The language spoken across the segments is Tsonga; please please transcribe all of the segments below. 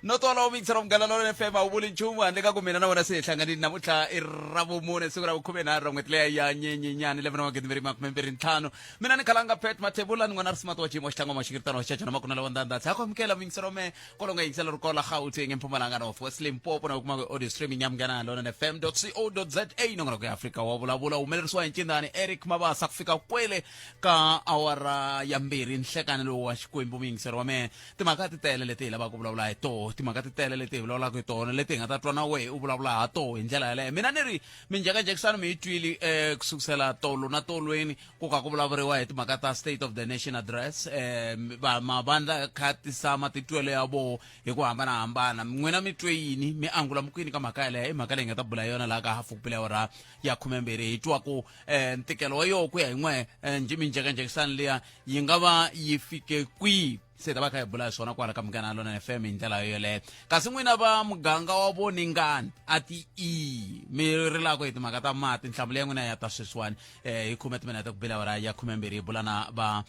No twala u mixer Munghana Lonene FM a wu vuli nchumu handle ka ku mina na wena se hi hlanganile namuntlha i Ravumune, siku ra vukhumenharhu ra n'hweti leya ya Nyenyenyani, lembe ra 2025. Mina ni Khalanga Pat Mathebula ni n'wana Risimati wa Jimo Xitlangwa Maxingiritano wa Xichachana Makunela wa Ndandhatsi. Ha ku amukela muyingiseri wa mehe kwalomu nga yingisela ri kola Gauteng, Mpumalanga, North West, Limpopo na u kumaka audio streaming ya Munghana Lonene FM co za nongonoko ya Afrika wa vulavula humelerisiwa hi Ncindani Eric Mabasa ku fika kwele ka awara ya mbirhi nhlekani lowu wa Xikwembu. Muyingiseri wa mehe, timhaka ti tele leti hi lavaka ku vulavula hi toho, timhaka ti tele leti hi vulavulaka hi tona leti hi nga ta twa na wehe u vulavula ha toho hi ndlela yaleyo. Mina ni ri minjhekanjhekisano mi yi twili ku sukusela tolo na tolweni ku ka ku vulavuriwa hi timhaka ta State of the Nation Address. Va mavandla kha tisa matitwelo ya voho hi ku hambanahambana. N'wina mi twe yini, mi angula mi kwini ka mhaka yaleyo? I mhaka leyi hi nga ta bula yona laha ka hafu ku bile awara ya 12, hi twa ku ntikelo wa yoho ku ya hi n'we minjhekanjhekisano liya yi nga va yi fike kwihi. Se ta va kha hi bula hi swona kwala ka Munghana Lonene FM hi ndlela yoyoleyo. Kasi n'wina va muganga wa Voningani a ti i mi rilaka hi timhaka ta mati, nhlamulo ya n'wina ya ta sweswiwani hi khume timinete ku bile awara ya 12, hi bula na va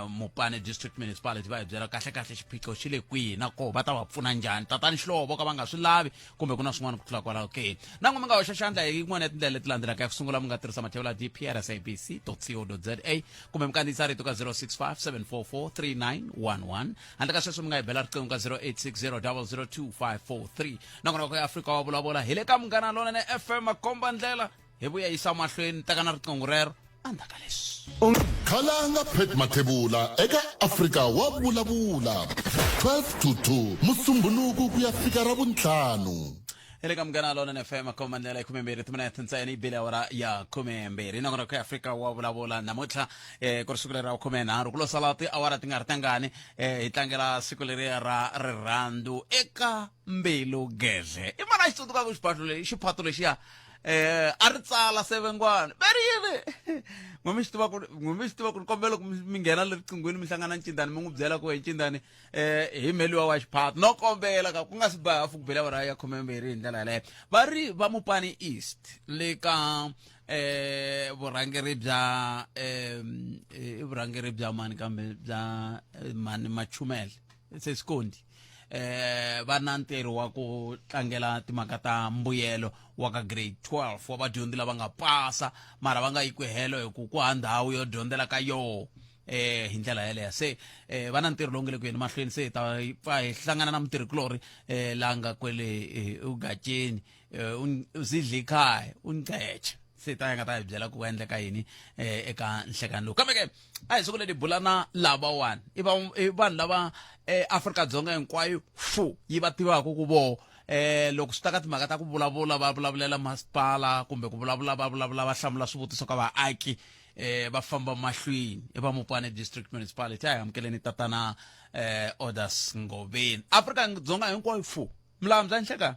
Mopani District Municipality, va hi byela kahle kahle xiphiqo xi le kwihi na koho va ta va pfuna njhani. Tatani Xihlovo vo ka va nga swi lavi kumbe ku na swin'wana ku tlula kwalaho ke? Na n'we mi nga hoxa xandla hi yin'wana ya tindlela leti landzelaka. Ya ku sungula, mi nga tirhisa mathevula dprsabc co za kumbe mi kandziyisa rito ka 065 744 3911. Handle ka sweswo, mi nga hi bela riqingho ka 0860 002 543. Nakona ku ya Afrika wa vulavula hi le ka Munghana Lonene FM, makomba ndlela hi vuya yisa mahlweni. Teka na riqingho rero endzhaku ka leswi. Khalanga Pat Mathebula eka Afrika wa vulavula 12 to 2 Musumbhunuku ku ya fika Ravuntlhanu. Hi le ka Munghana Lonene FM, khoma ndlela yi 12 timinete ntsena yi bile awara ya 12. Nakona ku Afrika wa vulavula namuntlha ku ri siku leri ra 13, ku lo sala tiawara ti nga ri tingani hi tlangela siku leri ra rirhandzu eka mbilu gedle. I mana xi tsundzukaka xiphatlo lexi, xiphato lexiya a ri tsala sevengwana va ri yini? N'we mi xi tiva ku n'we mi xi tiva ku ni kombela ku mi nghena le riqinghweni mi hlangana Ncindani, mi n'wi byela ku Ncindani hi mheliwa wa xiphato no kombela ka ku nga si ba hafu ku bela awara ya 12 hi ndlela yaleyo. Va ri va Mopani East le ka vurhangeri bya i vurhangeri bya mani kambe bya mani Machumele Sesikondi va na ntirho wa ku tlangela timhaka ta mbuyelo wa ka grade 12 wa vadyondzi lava nga pasa mara va nga yi ku helo hi ku ku ha ndhawu yo dyondzela ka yoho hi ndlela yeleyo. Se va na ntirho lowu nge le ku yeni mahlweni. Se hi ta pfa hi hlangana na mutirhikulorhi la nga kwele ugatsheni uzidlikhaya ungcetshe, se ta ya nga ta hi byela ku endleka yini eka nhlekani lowu. Kambe ke a hi sunguleni hi bula na lavawani, i va i vanhu lava Afrika-Dzonga hinkwayo fu yi va tivaka ku voho loko swi ta ka timhaka ta ku vulavula va vulavulela masipala kumbe ku vulavula va vulavula va hlamula swivutiso ka vaaki va famba mahlweni, i va Mopane District Municipality. A hi amukeleni tatana Orders Ngoveni. Afrika-Dzonga hinkwayo fu mulambya nhlekani.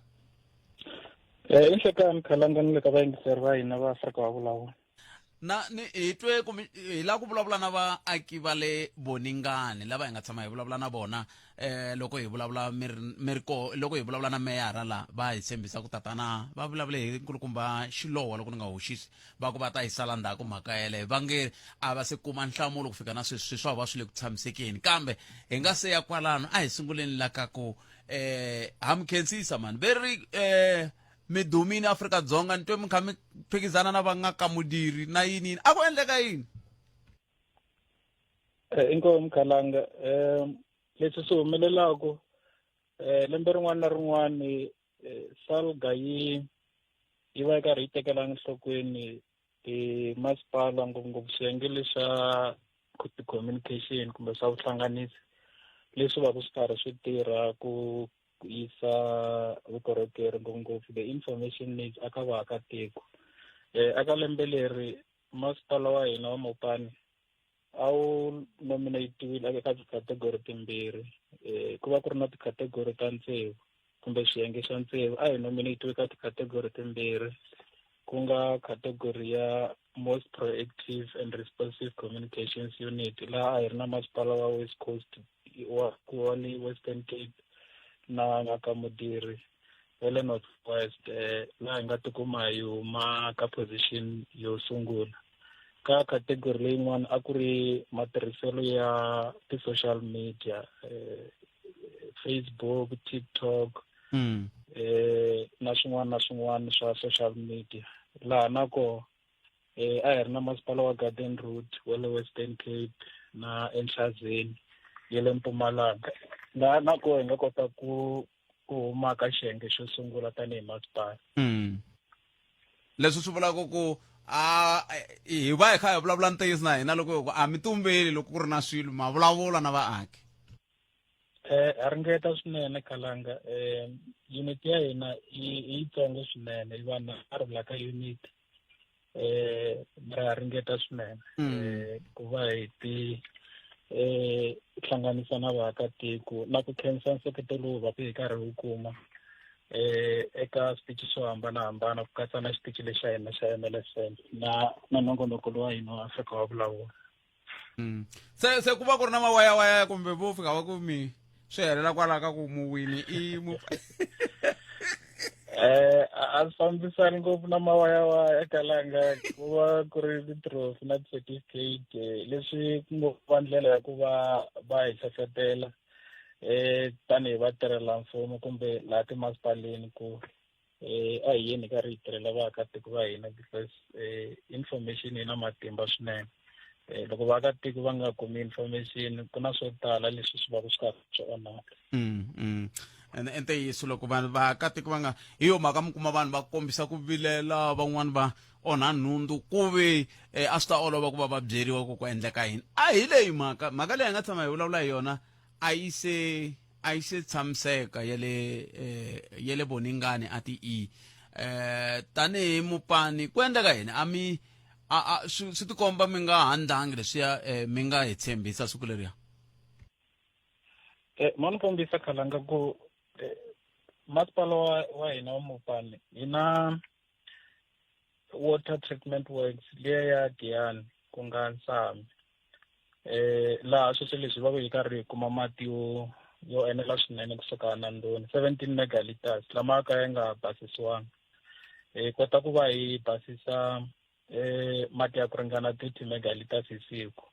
I nhlekani Khalanga ni le ka vayingiseri va hina va Afrika wa vulavula. Na ni hi twe kumbe hi lava ku vulavula na vaaki va le Voningani lava hi nga tshama hi vulavula na vona loko hi vulavula mi ri mi ri ko loko hi vulavula na meyara la va hi tshembisa ku tatana va vulavule hi nkulukumba Xilowa loko ni nga hoxisi, va ku va ta yi sala ndzhaku mhaka yeleyo, va nge a va se kuma nhlamulo ku fika na sweswi, swa va swi le ku tshamisekeni. Kambe hi nga se ya kwalano, a hi sunguleni la ka ku ha mi khensisa mani ve ri mi dumile Afrika-Dzonga, ni twe mi kha mi phikizana na va ngaka Modiri na yini yini, a ku endleka yini? Inkomu Khalanga, leswi swi humelelaku lembe rin'wana na rin'wana SALGA yi va yi karhi yi tekela enhlokweni timasipala, ngopfungopfu xiyenge lexa ti-communication kumbe swa vuhlanganisi leswi va ku swi karhi swi tirha ku yisa vukorhokeri, ngopfungopfu the information needs aka vaakatiko. Aka lembe leri masipala wa hina wa Mopani a wu nominatiwile eka ti-category timbirhi. Ku va ku ri na ti-category ta tsevu kumbe swiyenge swa tsevu, a hi nominatiwe ka ti-category timbirhi, ku nga category ya most proactive and responsive communications unit, laha a hi ri na masipala wa West Coast wa le Western Cape na Ngaka Modiri wa le North West, laha hi nga tikuma hi huma ka position yo sungula. Ka category leyin'wana a ku ri matirhiselo ya ti-social media. Facebook, TikTok na swin'wana na swin'wana swa social media. Laha na koho a hi ri na masipala wa Garden Route wa le Western Cape na Enhlazeni ya le Mpumalanga. Laha na koho hi nga kota ku ku huma ka xiyenge xo sungula tanihi masipala. Leswi swi vulaka ku a hi va hi kha hi vulavula ntiyiso na hina loko hi ku a mi tumbeli loko ku ri na swilo ma vulavula na vaaki. Ha ringeta swinene Khalanga. Unit ya hina yi yitsongo swinene, yi va nharhu la ka unit. Mara ha ringeta swinene ku va hi ti hlanganisa na vaakatiko na ku khensa nseketelo lowu va ku hi karhi wu kuma eka switichi swo hambanahambana ku katsa na xitichi lexi xa hina xa MLSN na nongonoko lowa hina wa Afrika wa Vulavula. Se ku va ku ri na mawayawaya kumbe vo fika va ku mi swi helela kwalaho ka ku muwini i mu A swi fambisani ngopfu na mawayawaya Kalanga, ku va ku ri ti-trophy na ti-certificate leswi ku ngo va ndlela ya ku va va hi hlohlotela tanihi vatirhelamfumo kumbe laha timasipaleni ku a hi yeni hi karhi hi tirhela vaakatiko va hina because information yi na matimba swinene. Loko vaakatiko va nga kumi information ku na swo tala leswi swi va ku swi karhi swi onhaka. Ene i ntiyiso loko vanhu vaakatiko va nga hi yo mhaka mi kuma vanhu va kombisa ku vilela, van'wani va onha nhundzu ku ve a swi ta olova ku va va byeriwa ku ku endleka yini. A hi leyi mhaka, mhaka leyi hi nga tshama hi vulavula hi yona a yi se a yi se tshamiseka ya le ya le Voningani a ti i tanihi mupani ku endleka yini a mi a a swi swi tikomba mi nga handlangi leswiya mi nga hi tshembisa siku leriya. Mo ni kombisa Khalanga ku masipala wa hina wa Mopani hi na water treatment works liya ya Giyani ku nga Nsami. Laha sweswo leswi va ku hi karhi hi kuma mati yo enela swinene kusuka Nandoni 17 megaliters lama ka ya nga basisiwanga. Hi kota ku va hi basisa mati ya ku ringana 30 megaliters hi siku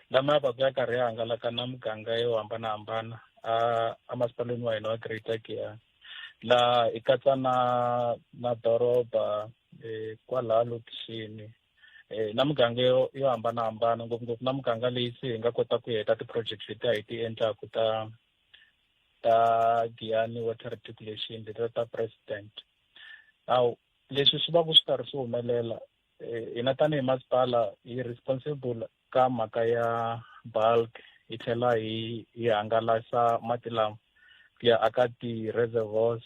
lama ya va ku ya karhi ya hangalaka na muganga yo hambanahambana a masipaleni wa hina wa Greater Giyani. Laha hi katsa na doroba kwalaha lokixini na muganga yo hambanahambana, ngopfungopfu na muganga leyi se hi nga kota ku heta ti-project leti a hi ti endlaku ta Giyani water reticulation letiya ta president. Now leswi swi va ku swi karhi swi humelela hina tanihi masipala hi responsible ka mhaka ya bulk, hi tlhela hi hangalasa mati lama ku ya aka ti-reservoirs,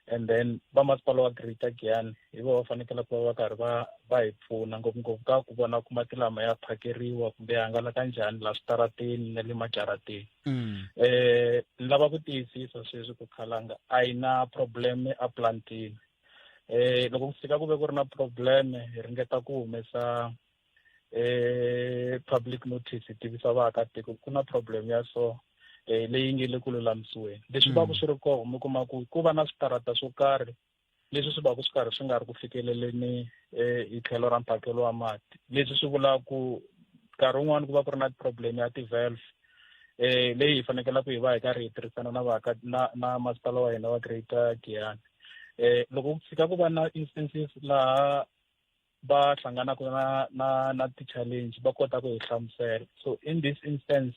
and then va masipala wa Greater Giyani hi vona va fanekele ku va va karhi va hi pfuna ngopfungopfu ka ku vona ku mati lama ya phakeriwa kumbe ya hangalaka njhani laha switarateni na le majarateni. Ni lava ku tiyisisa sweswi ku Khalanga a yi na problem a plantini. Loko ku fika ku ve ku ri na problem hi ringeta ku humesa public notice hi tivisa vaakatiko ku na problem ya so leyi nge le ku lulamisiweni. Leswi va ku swi ri kona mi kuma ku ku va na switarata swo karhi leswi swi va ku swi karhi swi nga ri ku fikeleleni hi tlhelo ra mphakelo wa mati. Leswi swi vula ku nkarhi wun'wani ku va ku ri na problem ya ti-valve leyi hi fanekele ku hi va hi karhi hi tirhisana na vaaka na masipala wa hina wa Greater Giyani. Loko ku fika ku va na instances laha va hlanganaka na ti-challenge va kota ku hi hlamusela. So in this instance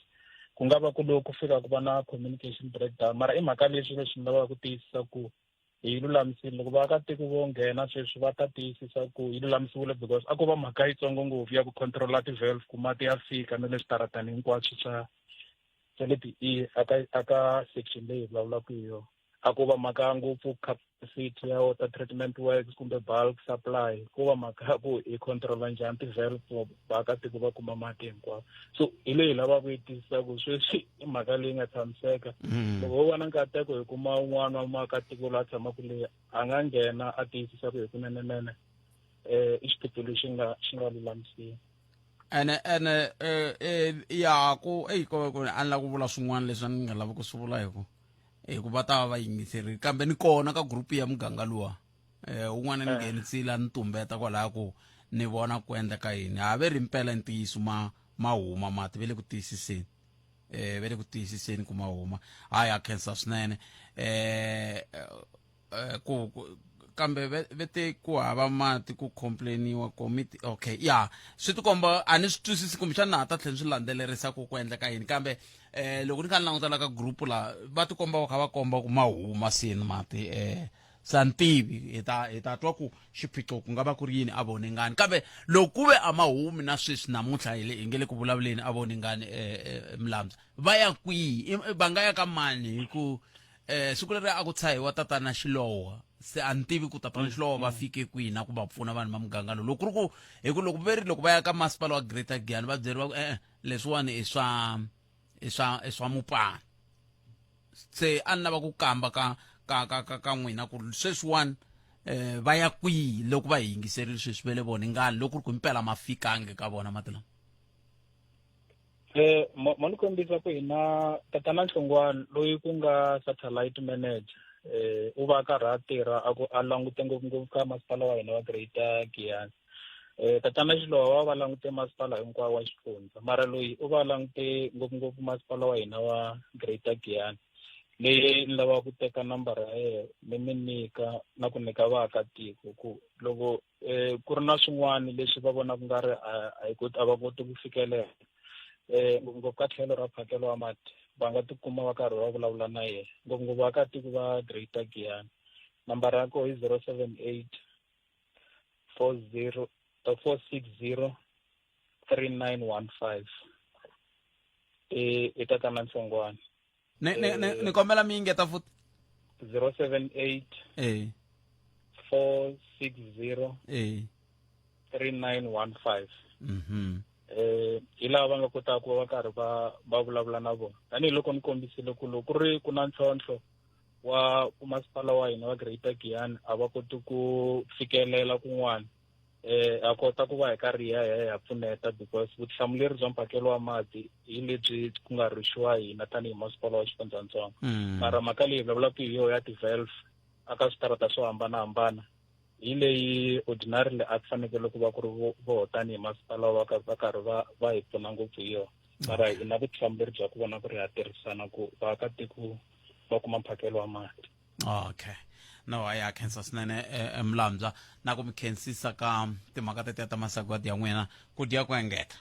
ku nga va ku loko ku fika ku va na communication breakdown, mara i mhaka leswi leswi ni lavaka ku tiyisisa ku hi lulamisile. Loko vaakatiko vo nghena sweswi va ta tiyisisa ku yi lulamisiwile because a ko va mhaka yitsongo ngopfu ya ku controla ti-valve ku mati ya fika na le switaratani hinkwaswo swa le ti-E aka section leyi hi vulavulaka hi yona. A ko va mhaka ngopfu capacity ya water treatment works kumbe bulk supply, ko va mhaka ya ku hi controla njhani ti-valve for vaakatiko va kuma mati hinkwawo. So hi leyi lavaka ku yi tiyisisa ku sweswi i mhaka leyi nga tshamiseka. Loko ho va na nkateko hi kuma un'wana wa muakatiko loyi a tshamaka leyi a nga nghena a tiyisisa ku hi kunenenene i xiphiqo lexi xi nga lulamisiwa. Ene ya ku eyi ko ku a ni lava ku vula swin'wana leswi a ni nga lavi ku swi vula hi ku va ta va va yingiserile, kambe ni kona ka group ya muganga luwa un'wana ni nghenisile a ni tumbeta kwalaya ku ni vona ku endleka yini. Ha ve ri mpela ntiyiso ma huma mati ve le ku tiyisiseni. eh ve le ku tiyisiseni ku ma huma hayi a khensa swinene eh eh, ku kambe ve te ku hava mati ku complainiwa komiti okay ya swi tikomba a ni swi twisisi kumbexana na ha ta tlhela ni swi landzelerisa ku ku endleka yini kambe eh loko ni kha ni langutela ka group la va tikomba va kha va komba ku ma huma sini mati eh sa ni tivi hi ta hi ta twa ku xiphiqo ku nga va ku ri yini a vone ngani kambe loko ku ve a ma humi na sweswi namuntlha hi le hi nge le ku vulavuleni a vone ngani eh, eh, mlamza va ya kwihi va nga ya ka mani hi ku eh siku leri a ku tshahiwa tatana Xilowa se a ni tivi ku tatana Xilowa va fike kwihi na ku va pfuna vanhu va muganga lowu loko ku ri ku hi ku loko ve ri loko va ya ka masipala wa Greater Giyani va byeriwa ku e-e leswiwani i swa i swa i swa mupani se a ni lava ku kamba ka ka ka ka ka n'wina ku sweswiwani eh va ya kwihi loko va hi yingiserile sweswi ve le vona ngani loko ku ri ku impela ma fikangi ka vona mati lama Eh mo ni kombisa ku hina tatana Nhlongwane loyi ku nga satellite manager eh u va a karhi a tirha a ku a langute ngopfungopfu ka masipala wa hina wa Greater Giyani eh tatana Xilowa va langute masipala hinkwawo wa xifundza mara loyi u va langute ngopfungopfu masipala wa hina wa Greater Giyani leyi ni lavaka ku teka nambara ya yena ni mi nyika na ku nyika vaakatiko ku loko eh ku ri na swin'wana leswi va vonaka nga ri a hi koti a va koti ku fikelela eh ngopfungopfu ka tlhelo ra mphakelo wa mati va nga tikuma va karhi va vulavula na yena ngopfungopfu vaakatiko va Greater Giyani nambara ya koho i 078 40 460 3915 i i tatana Nhlongwane ni ni ni ni kombela mi yingeta futhi 078 eh 460 eh 3915 mhm eh hi laha va nga kotaka ku va va karhi va va vulavula na vona tanihiloko ni kombisile ku loko ku ri ku na ntlhontlho wa masipala wa hina wa Greater Giyani a va koti ku fikelela kun'wana eh a kota ku va hi karhi ya ya ya pfuneta because vutihlamuleri bya mphakelo wa mati hi lebyi ku nga rhwexiwa hina tanihi masipala wa xifundzatsongo mara mhaka leyi vulavulaka hi yona ya ti-valve aka switarata swo hambanahambana hi leyi ordinarily a ku fanekele ku va ku ri voho tanihi masipala va va karhi va va hi pfuna ngopfu hi yona mara hi na vutihlamuleri bya ku vona ku ri ha tirhisana ku vaakatiko va kuma mphakelo wa mati okay no a ya khensa swinene eh, eh, mlambya na ku mi khensisa ka timhaka tetiya ta masagwadi ya n'wina ku dya ku engeta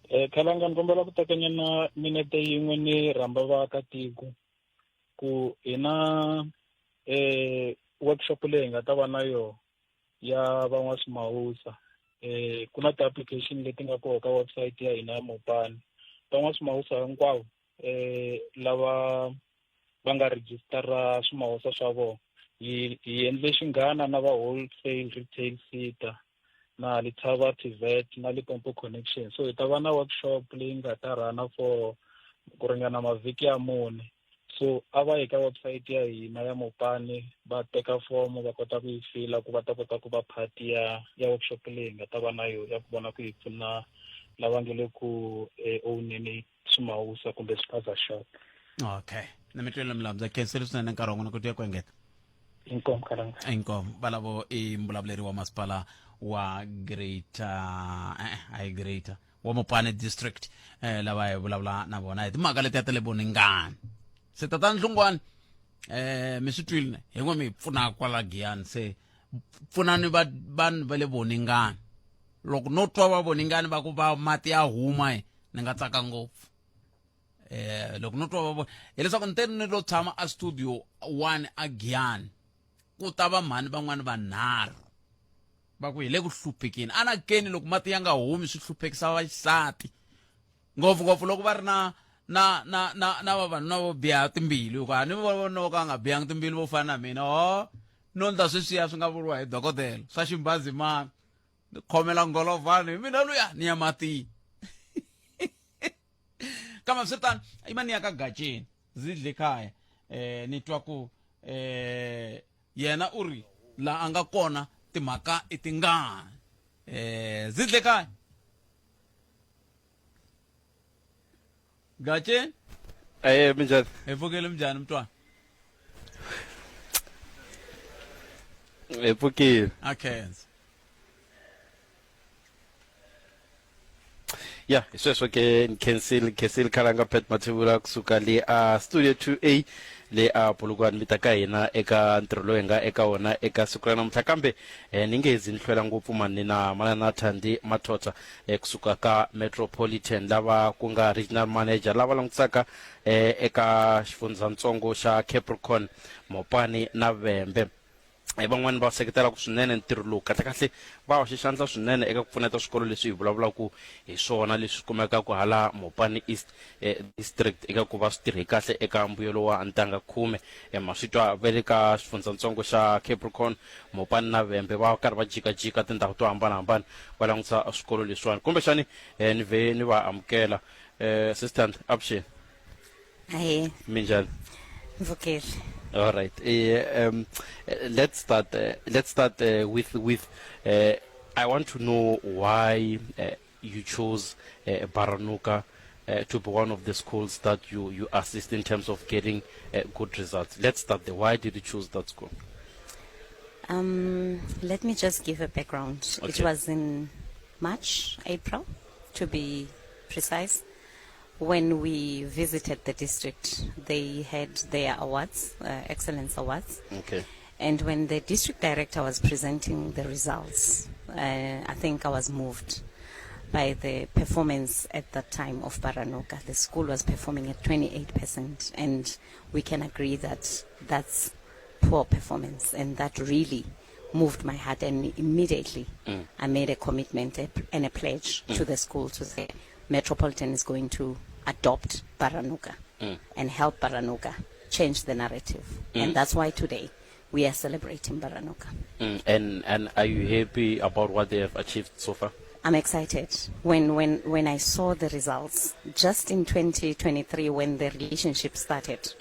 eh khalanga ni kombela ku tekanyana minete yin'we ni rhamba vaakatiko ku hi na eh workshop leyi hi nga ta va na yona ya van'waswimawusa eh ku na ti-application leti nga kona ka website ya hina ya mopani van'waswimawusa hinkwavo eh lava va nga rejistara swimahosa swa vona hi hi endle xinghana na va wholesale retail sita na Lithaba TVET na Limpopo Connection so hi ta va na workshop leyi nga ta rhana for ku ringana mavhiki ya mune so a va yi ka website ya hina ya Mopani va teka fomo va kota ku yi fila ku va ta kota ku va part ya ya workshop leyi hi nga ta va na yona ya ku vona ku yi pfuna lava nga le ku eh, owneni swimawusa kumbe spaza shop okay ni mi twile milambu khenseli swinene nkarhi wa n'wina ku tiya ku engeta inkomu kalanga inkomu valavo i mbulavuleri wa masipala wa greater eh, hayi greater wa mopane district eh, lava hi vulavula na vona hi timhaka letiya ta le voningani se tatana nhlungwani eh mi swi twile hi n'we mi hi pfunaka kwala giyani se pfunani va vanhu va le voningani loko no twa va voningani va ku va mati ya huma ni nga tsaka ngopfu eh loko no twa va vona hileswaku ni te ni lo tshama a studio one a Giyani ku ta va mhani van'wani vanharhu va ku hi le ku hluphekeni anakeni loko mati ya nga humi swi hluphekisa vaxisati ngopfungopfu loko va ri na na na na na vavanuna vo biha timbilu hikuva a ni vona vo ka nga bihangi timbilu vo fana na mina o no ndla sweswiya swi nga vuriwa hi dokodela swa ximbazimana ni khomela ngolovhani hi mina luya ni ya matini kambe swi tano yima ni ya ka gaceni zidle khaya eh ni twa ku eh yena u ri la a nga kona timhaka i tingani eh zidle khaya gaceni aye minjhani hi pfukile minjhani mntwana hi pfukile a khensa Ya hi sweswo ke ni khensile khensile khalanga Pat Mathebula kusuka le a Studio 2A le a Polokwane mi ta ka hina eka ntirho lowu hi nga eka wona eka siku ra namuntlha kambe eh, ni nge zi ni hlwela ngopfu mani na manana Thandi Mathotha eh, kusuka ka Metropolitan lava ku nga regional manager lava langutisaka eh, eka xifundzatsongo xa Capricorn Mopani na Vhembe hi van'wani va seketelaka swinene ntirho lowu kahlekahle va hoxe xandla swinene eka ku pfuneta swikolo leswi hi vulavulaka hi swona leswi kumekaka hala Mopani East eh, District eka ku va swi tirhe kahle eka mbuyelo wa ntanga khume eh, ma swi twa va le ka xifundzatsongo xa Capricorn Mopani na Vhembe va karhi va jikajika tindhawu to hambanahambana va langutisa swikolo leswiwani kumbexani eh, ni vhe ni va amukela eh, sister avuxeni Ahee. Minjhani? Mpfukile. All right. Let's start. Let's start with with. I want to know why you chose Baranuka to be one of the schools that you you assist in terms of getting good results. Let's start there. Why did you choose that school? Let me just give a background. Okay. It was in March, April, to be precise. When we visited the district, they had their awards, excellence awards. Okay. And when the district director was presenting the results, I think I was moved by the performance at that time of Baranuka. The school was performing at 28%, and we can agree that that's poor performance, and that really moved my heart. And immediately I made a commitment and a pledge to the school to say Metropolitan is going to adopt Baranuka and help Baranuka change the narrative. And that's why today we are celebrating Baranuka. And are you happy about what they have achieved so far? I'm excited. When I saw the results, just in 2023 when the relationship started,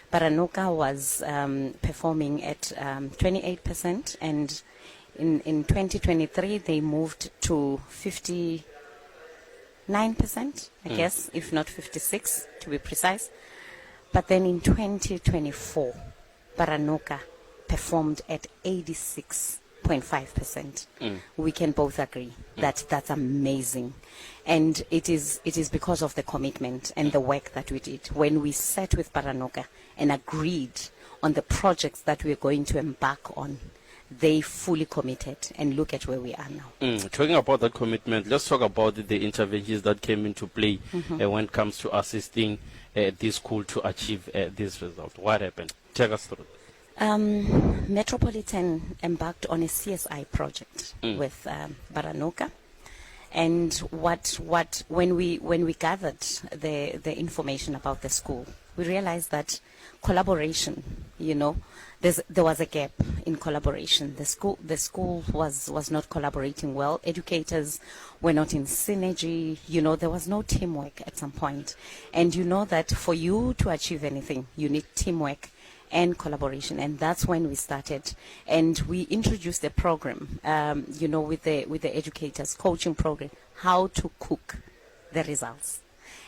Baranuka was performing at 28%, and in 2023 they moved to 59%, I guess, if not 56 to be precise. But then in 2024, Baranuka performed at 86.5%. We can both agree that that's amazing. And it is because of the commitment and the work that we did. When we sat with Baranuka and agreed on the projects that we're going to embark on, they fully committed, and look at where we are now. Talking about that commitment, let's talk about the interventions that came into play when it comes to assisting this school to achieve this result. What happened? Take us through. Metropolitan embarked on a CSI project with Baranuka. And when we gathered the information about the school, we realized that collaboration, you know, there was a gap in collaboration. The school was not collaborating well. Educators were not in synergy. You know, there was no teamwork at some point. And you know that for you to achieve anything, you need teamwork and collaboration. And that's when we started. And we introduced a program, you know, with the educators, coaching program, how to cook the results.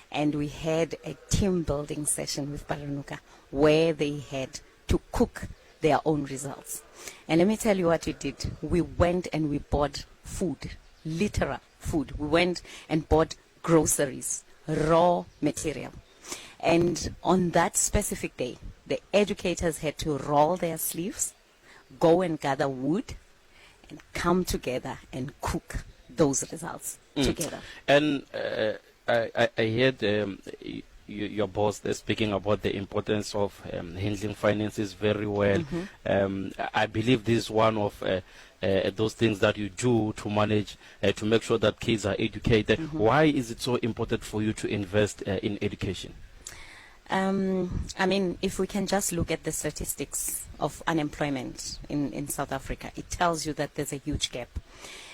And we had a team building session with Baranuka where they had to cook their own results. And let me tell you what we did. We went and we bought food, literal food. We went and bought groceries, raw material. And on that specific day, the educators had to roll their sleeves, go and gather wood, and come together and cook those results together. And I heard your boss there speaking about the importance of handling finances very well. I believe this is one of those things that you do to manage, to make sure that kids are educated. Why is it so important for you to invest in education? I mean, if we can just look at the statistics of unemployment in South Africa, it tells you that there's a huge gap.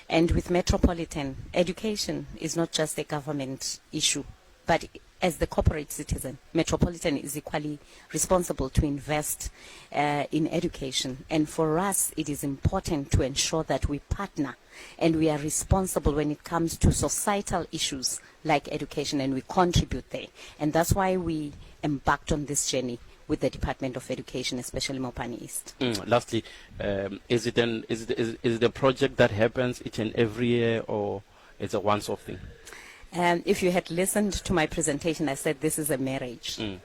And with Metropolitan, education is not just a government issue, but as the corporate citizen, Metropolitan is equally responsible to invest in education. And for us, it is important to ensure that we partner and we are responsible when it comes to societal issues like education, and we contribute there. And that's why we embarked on this journey with the Department of Education, especially Mopani East. Lastly, is it a project that happens each and every year, or it's a once-off thing? Um, if you had listened to my presentation, I said this is a marriage. Mm.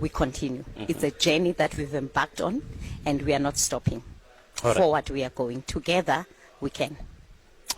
We continue. Mm -hmm. It's a journey that we've embarked on, and we are not stopping. All right. Forward we are going. Together we can.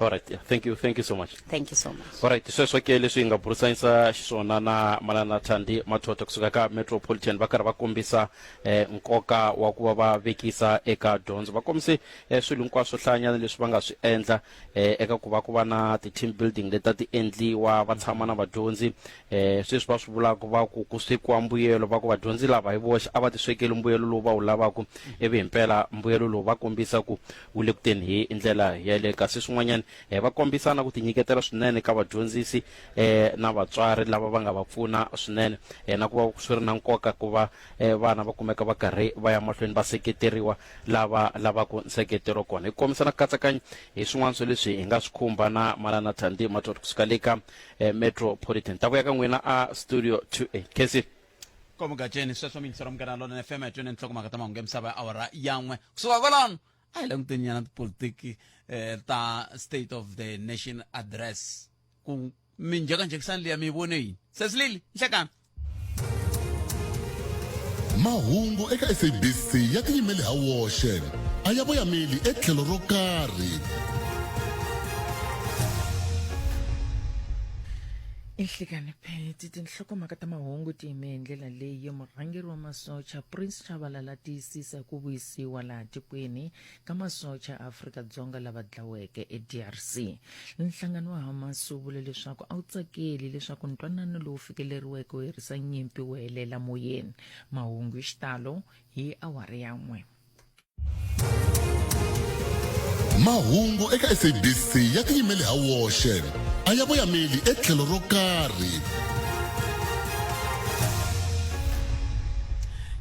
All right, yeah. Thank you, thank you so much. Thank you so much. All right, sweswo ke leswi hi nga burisanyisa xiswona na manana Thandi Mathotho kusuka ka Metropolitan va karhi va kombisa eh, nkoka wa ku va va vekisa eka dyondzo va kombise eh, swilo hinkwaswo hlayanyana leswi va nga swi endla eh, eka ku va ku va na ti-team building leti ta ti endliwa va tshama na vadyondzi eh, sweswi va swi vulaka va ku ku swekiwa mbuyelo va ku vadyondzi lava hi voxe a va ti swekeli mbuyelo lowu va wu lavaka ivi himpela mbuyelo lowu va kombisa ku wu le ku teni hi ndlela yeleyo kasi swin'wanyana eh, va kombisa na ku tinyiketela swinene ka vadyondzisi eh, na vatswari lava va nga va pfuna swinene eh, na ku va swi ri na nkoka ku va eh, vana va kumeka va karhi va ya mahlweni va seketeriwa lava lavaka nseketelo kona hi kombisa na ku katsakanya hi swin'wana swa leswi hi nga swi khumba na manana Thandi Mathotho kusuka le ka eh, Metropolitan ta vuya ka n'wina a studio 2A Casey komugatsheni sweswo miyingisero munghana lonene fm ya twene nhlokomhaka ta mahungu ya misava ya awara yan'we kusuka kwalano a hi languteni nyana tipolitiki eh, ta state of the nation address ku minjhekanjhekisani liya mi yi vone yini sesilili nhlekani Mahungu eka SABC ya tiyimele ha woxe, a ya voyameli etlhelo ro karhi. Inhlikani Pheti, tinhlokomhaka ta mahungu ti yime hi ndlela leyi murhangeri wa masocha Prince Chabalala tiyisisa ku vuyisiwa laha tikweni ka masocha ya Afrika-Dzonga lava dlaweke eDRC. Nhlangano wa Hamas wu vule leswaku a wu tsakeli leswaku ntwanano lowu fikeleriweke wo herisa nyimpi wu helela moyeni. Mahungu hi xitalo hi awara ya n'we. Mahungu eka SABC ya tiyimele ha woxe, a ya voyameli etlhelo ro karhi.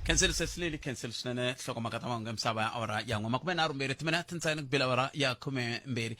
Khenseli Sesilili khenseli swinene nhlokomhaka ta mahungu ya misava ya awara ya n'we makume nharhu mbirhi timinete ntsena ku bile awara ya khume mbirhi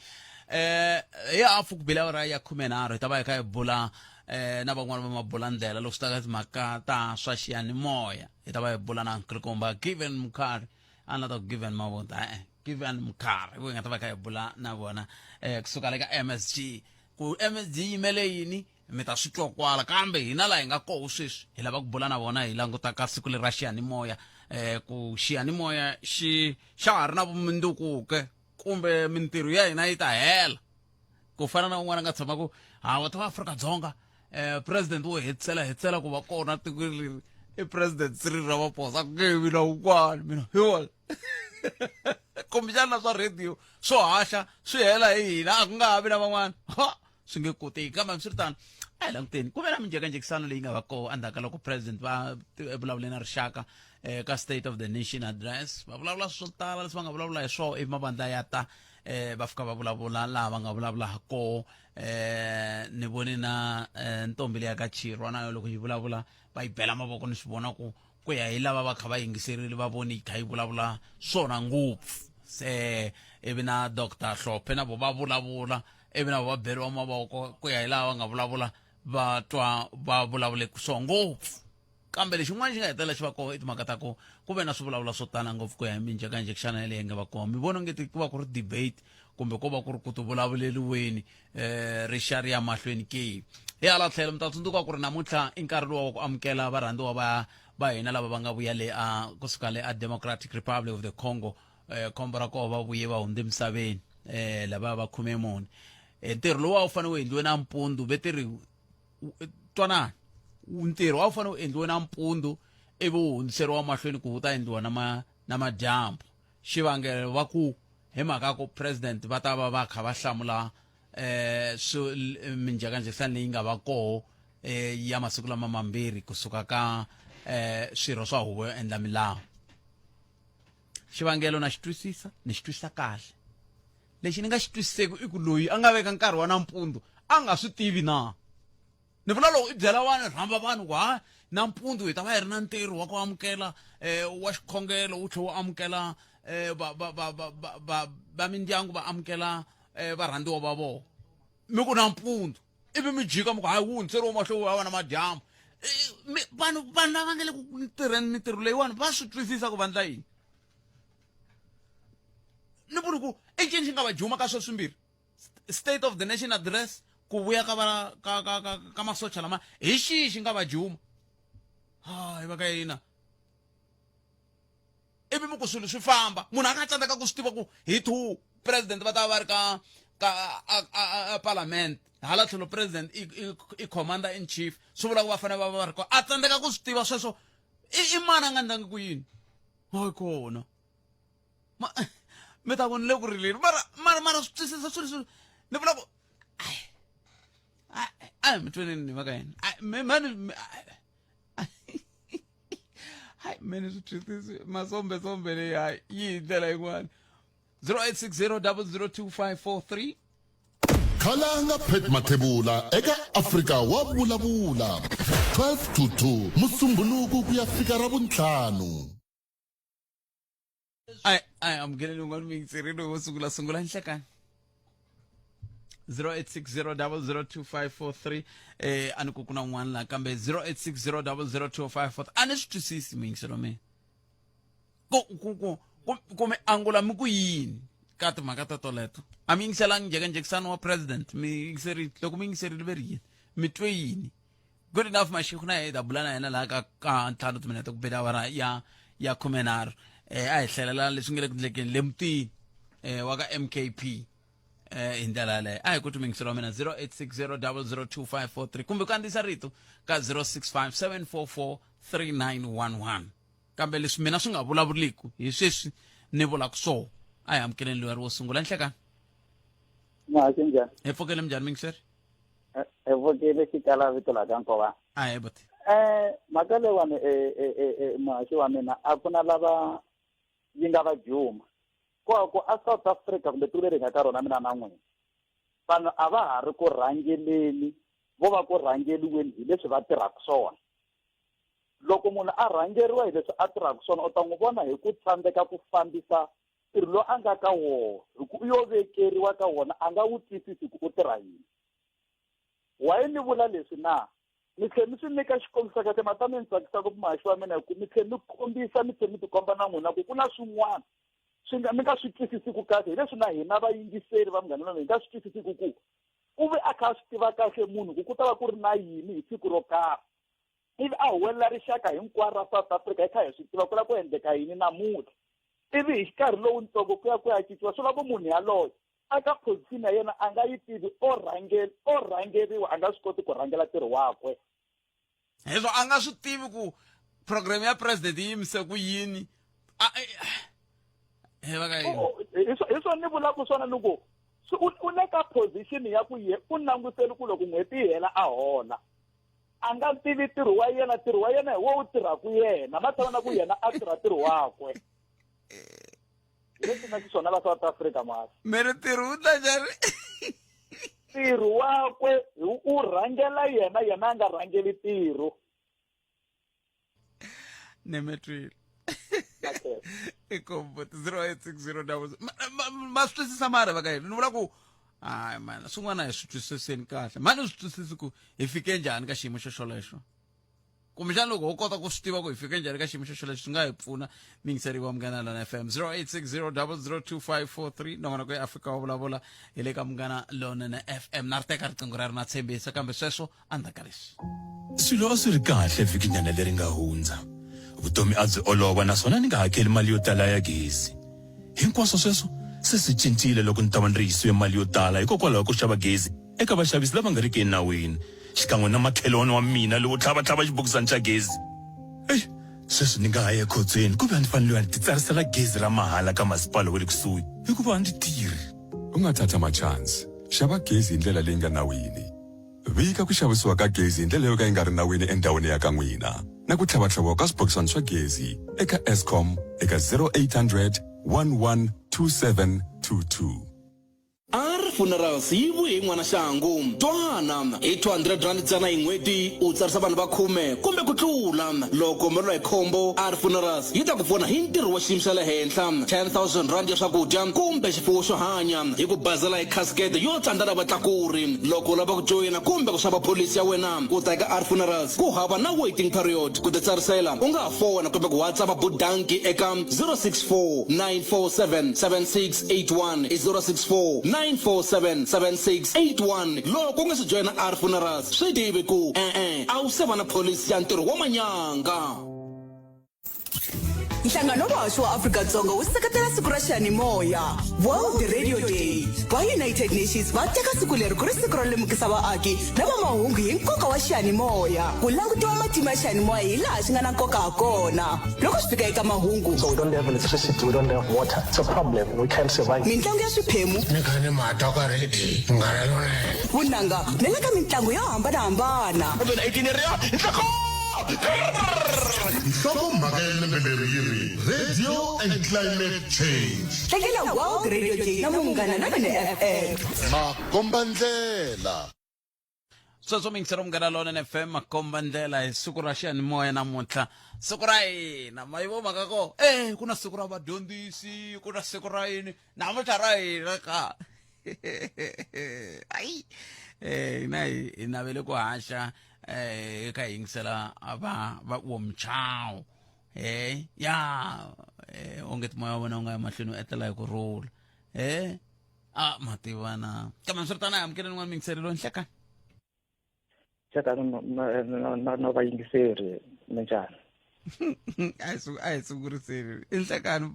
eh hi hafu ku bile awara ya khume nharhu hi ta va hi kha hi bula eh na van'wana va mabulandlela loko swi ta ka timhaka ta swa xiyanimoya hi ta va hi bula na nkulukumba Given Mkhari a ni la ta ku Given Mavunda e-e Given Mkhari hi nga ta va hi kha hi bula na vona eh kusuka le ka MSG ku MSG yi yimele yini mi ta swi twa kwala kambe hina laha hi nga koho sweswi hi lava ku bula na vona hi languta ka siku leri ra xiyanimoya um ku xiyanimoya xi xa ha ri na vumundzuku ke kumbe mintirho ya hina yi ta hela ku fana na un'wana a nga tshama ku hawa ta va Afrika-Dzonga um president wo hetisela hetisela ku va kona tikweni leri i president Cyril Ramaphosa a ku nge vi na un'wana mina hi wona kumbexana swa radio swo haxa swi hela hi hina a ku nga ha vi na van'wana ha swi nge koteki kambe hambiswiritano a hi languteni ku ve na minjhekanjhekisano leyi nga va koho endzhaku ka loko president va vulavule na rixaka eh, ka state of the nation address va vulavula swo tala leswi va nga vulavula hi swona ivi mavandla ya ta eh, va fika va vulavula laha va nga vulavula ha koho eh, ni vone na eh, ntombi leya ka chirwa na yo loko yi vulavula va yi bela mavoko ni swi vona ku ku ya hi lava va kha va yingiserile va voni yi kha yi vulavula swona ngopfu se ivi na dr hlophe na vo va vulavula ivi na vo va beriwa mavoko ku ya hi laha va nga vulavula va twa va vulavule swo ngopfu kambe lexin'wana xi nga hetelela xi va kona i timhaka ta ku ku ve na swivulavula swo tala ngopfu ku ya hi minjhekanjhekisana yaleyo nga va kona mi vona ongeti ku va ku ri debate kumbe ko va ku ri ku ti vulavuleriweni um ri xa ri ya mahlweni ke hi hala tlhelo mi ta tsundzuka ku ri namuntlha i nkarhi luwa wa ku amukela varhandziwa va va hina lava va nga vuya le a kusuka le a Democratic Republic of the Congo eh, khombo ra koho va vuye va hundze emisaveni eh, lava va khume mune eh, ntirho lowu a wu fanele wu endliwe nampundzu ve ti ri twanani ntirho a wu fanele wu endliwe nampundzu ivi wu hundziseriwa mahlweni ku wu ta endliwa na ma na madyambu xivangelo va ku hi mhaka ku president va ta va va kha va hlamula eh minjhekanjhekisano leyi nga va koho eh ya masiku lama mambirhi kusuka ka eh swirho swa huvo yo endla milawu xivangelo na xi twisisa ni xi twisisa kahle lexi ni nga xi twisiseki i ku loyi a nga veka nkarhi wa nampundzu a nga swi tivi na ni vula loko i byela vanhu rhamba vanhu ku ha nampundzu hi ta va hi ri na ntirho wa ku amukela um wa xikhongelo wu tlhe wu amukela um va va va va va va va mindyangu va amukela um varhandziwa va vona mi ku nampundzu ivi mi jika mi ku hayi wu hundziseriwa mahlweni wa vana madyambu vanhu vanhu lava nga le ku tirheni mintirho leyiwani va swi twisisa ku vandla yini ni vuli ku i ncini xi nga va juma ka sweswimbirhi state of the nation address ku vuya ka va ka ka ka, ka masocha lama hi xihi xi nga va juma hayi va ka yina ivi mi ku swilo swi famba munhu a nga tsandzeka ku swi tiva ku hi two president va ta va ri ka ka a parliament hala tlhelo president i, i, i commander in chief swi vula ku va fanele va va va ri kona a tsandzeka ku swi tiva sweswo i, i mani a nga ndlangi ku yini hayi kona ma mi ta ku ni le ku rileni mara mara mara swi twisisa swilo swilo ni vula ku a mi tweneni ni va ka yini mani hayi mene swi twisisi masombesombe leyi hayi yi hi ndlela yin'wana 0860 002543 Khalanga Pat Mathebula eka Afrika wa vulavula 12 to 2 Musumbhunuku ku ya fika Ravuntlhanu. Ai ai amukeleni un'wana muyingiseri wo sungula sungula nhlekani 0860002543 eh a ni ku ku na un'wana la kambe 0860002543 a ni swi twisisi muyingiseri wa mina ku ku ku ku ku mi angula mi ku yini ka timhaka ta toleto a mi yingiselangi njhekanjhekisano wa president mi yingiserile loko mi yingiserile ve ri yini mi twe yini good enough mashiku na hi ta bula na yena laha ka ka ntlhanu timinete ku bela awara ya ya khumenharhu eh a hi hlelela leswi nga le ku ndlekeni le mutini eh wa ka MKP eh hi ndlela yaleyo a hi ku timingiselo wa mina 0860002543 kumbe ku andzisa rito ka 0657443911 kambe leswi mina swi nga vulavuliku hi sweswi ni vulaka swona a hi amukeleni loyi a ri wo sungula nhlekani Muhaxi njhani? hi pfukele minjhani mingiseri Hi pfukile xikala vito la ka Nkova. A hi buti. Eh mhaka leyiwani eh eh eh muhaxi wa mina a ku na lava yi nga va juma. Ko ku a South Africa kumbe tiko leri hi nga ka rona mina na n'wina vanhu a va ha ri ku rhangeleni vo va ku rhangeliweni hi leswi va tirhaka swona. Loko munhu a rhangeriwa hi leswi a tirhaka swona u ta n'wi vona hi ku tsandzeka ku fambisa ntirho lowu a nga ka wona hi ku u yo vekeriwa ka wona a nga wu twisisi ku u tirha yini why ni vula leswi na mi tlhe mi swi nyika xikombiso kahle mata mi ni tsakisa ngopfu muhaxi wa mina hi ku mi tlhe mi kombisa mi tlhe mi tikomba na n'wina ku ku na swin'wana swi nga mi nga swi twisisiku kahle hi leswi na hina vayingiseri va munghana lonene hi nga swi twisisiku ku u ve a kha a swi tiva kahle munhu ku ku ta va ku ri na yini hi siku ro karhi ivi a huwelela rixaka hinkwaro ra South Africa hi kha hi swi tiva ku la ku endleka yini namuntlha ivi hi xikarhi lowuntsongo ku ya ku ya cinciwa swi vula ku munhu yaloye a ka position ya yena a nga yi tivi o rhangeli o rhangeriwa a nga swi koti ku rhangela ntirho wakwe hezwo a nga swi tivi ku program ya president yi yimise ku yini he va ka yini hi swona ni vulaka swona ni ku u le ka position ya ku ye u langutele ku loko n'hweti yi hela a hola a nga tivi ntirho wa yena ntirho wa yena hi wo wu tirhaka yena ma tshama na ku yena a tirha ntirho wakwe hi leswi nga xiswona la South Africa masi mi ri ntirho wu ta njhani ntirho wakwe u rhangela yena yena a nga rhangeli ntirho ni mi twile i kombo 0860 double ma swi twisisa mara va ka yini ni vula ku hayi mana swin'wana hi swi twisiseni kahle mani swi twisisi ku hi fike njhani ka xiyimo xo xolexo kumbexana loko ho kota ku swi tiva ku hi fike njhani ka xiyimo xo xolexo swi nga hi pfuna mingiseri wa munghana lona fm 0860002543 nongonoko ya afrika wa vulavula hi le ka munghana lonene fm na ri teka riqingho ra ri na tshembisa kambe sweswo endzhaku ka leswi Swilo a swi ri kahle vhikinyana leri nga hundza. Vutomi a byi olova naswona ni nga hakeli mali yo tala ya gezi. Hinkwaswo sweswo se swi cincile loko ni ta va ni rihisiwe mali yo tala hikokwalaho ko xava gezi eka vaxavisi lava nga riki enawini xikan'we na makhelwani wa mina lowo tlhava-tlhava xibokisana xa gezi. Eyi, sweswi ni nga ha ya ekhotsweni ku ve a ni fanele ya ni titsarisela gezi ra mahala ka masipala wa le kusuhi hikuva a ndzi tirhi. U nga thatha machansi. Xava gezi hi ndlela leyi nga nawini. Vika ku xavisiwa ka gezi hi ndlela yo ka yi nga ri nawini endhawini ya ka n'wina na ku tlhavatlhaviwa ka swibokisana swa gezi eka Eskom eka 0800 11 2722. R Funerals yi vuye hi n'wana xangu. Twana, hi R200 ntsena hi n'hweti u tsarisa vanhu va khume kumbe ku tlula. Loko humeleriwa hi khombo, R Funerals yi ta ku pfuna hi ntirho wa xiyimo xa le henhla, R10,000 ya swakudya kumbe xifuwo xo hanya hi ku bazela hi casket yo tsandzela vatlakuri. Loko u lava ku joyina kumbe ku xava pholisi ya wena ku ta eka R Funerals, ku hava na waiting period. Ku titsarisela u nga ha fona kumbe ku WhatsApp Budanki eka 064 947 7681 i 064 947 47 76 81. Loko u nga si joyina R Funerals, swi tivi ku e-e, a wu se va na pholisi ya ntirho wa manyanga. Nhlangano wa vahaxi wa Afrika-Dzonga wu seketela siku ra xiyanimoya, World Radio Day. Va United Nations va teka siku leri ku ri siku ro lemukisa vaaki na va mahungu hi nkoka wa xiyanimoya. Ku langutiwa matimu ya xiyanimoya hi laha xi nga na nkoka ha kona loko swi fika eka mahungu. So we don't have electricity, we don't have water. It's a problem. We can't survive. Mintlangu ya swiphemu. Ni kha ni ma twa ka radio Munghana Lonene. Vunanga na le ka mintlangu yo hambanahambana. Nhlokomhaka ya lembe leri yi ri Radio and Climate Change. Tlangela World Radio Day na Munghana Lonene FM. Makombandlela. Sweswo mingisero Munghana Lonene FM, makombandlela hi siku ra xiyanimoya namuntlha, siku ra hina. Ma yi vo mhaka ko e ku na siku ra vadyondzisi, ku na siku ra yini, namuntlha ra hina ka ayi hina hi navele ku haxa eka hi yingisela va va womchawu ya onge moya wa vona wu nga ya mahlweni wu etlela hi ku rhula a ma tivana. Kambe swi ri tano, hi amukeleni n'wana mingiseri loyi. Nhlekani. Nhlekani na vayingiseri, minjhani? A hi sunguriseni i nhlekani.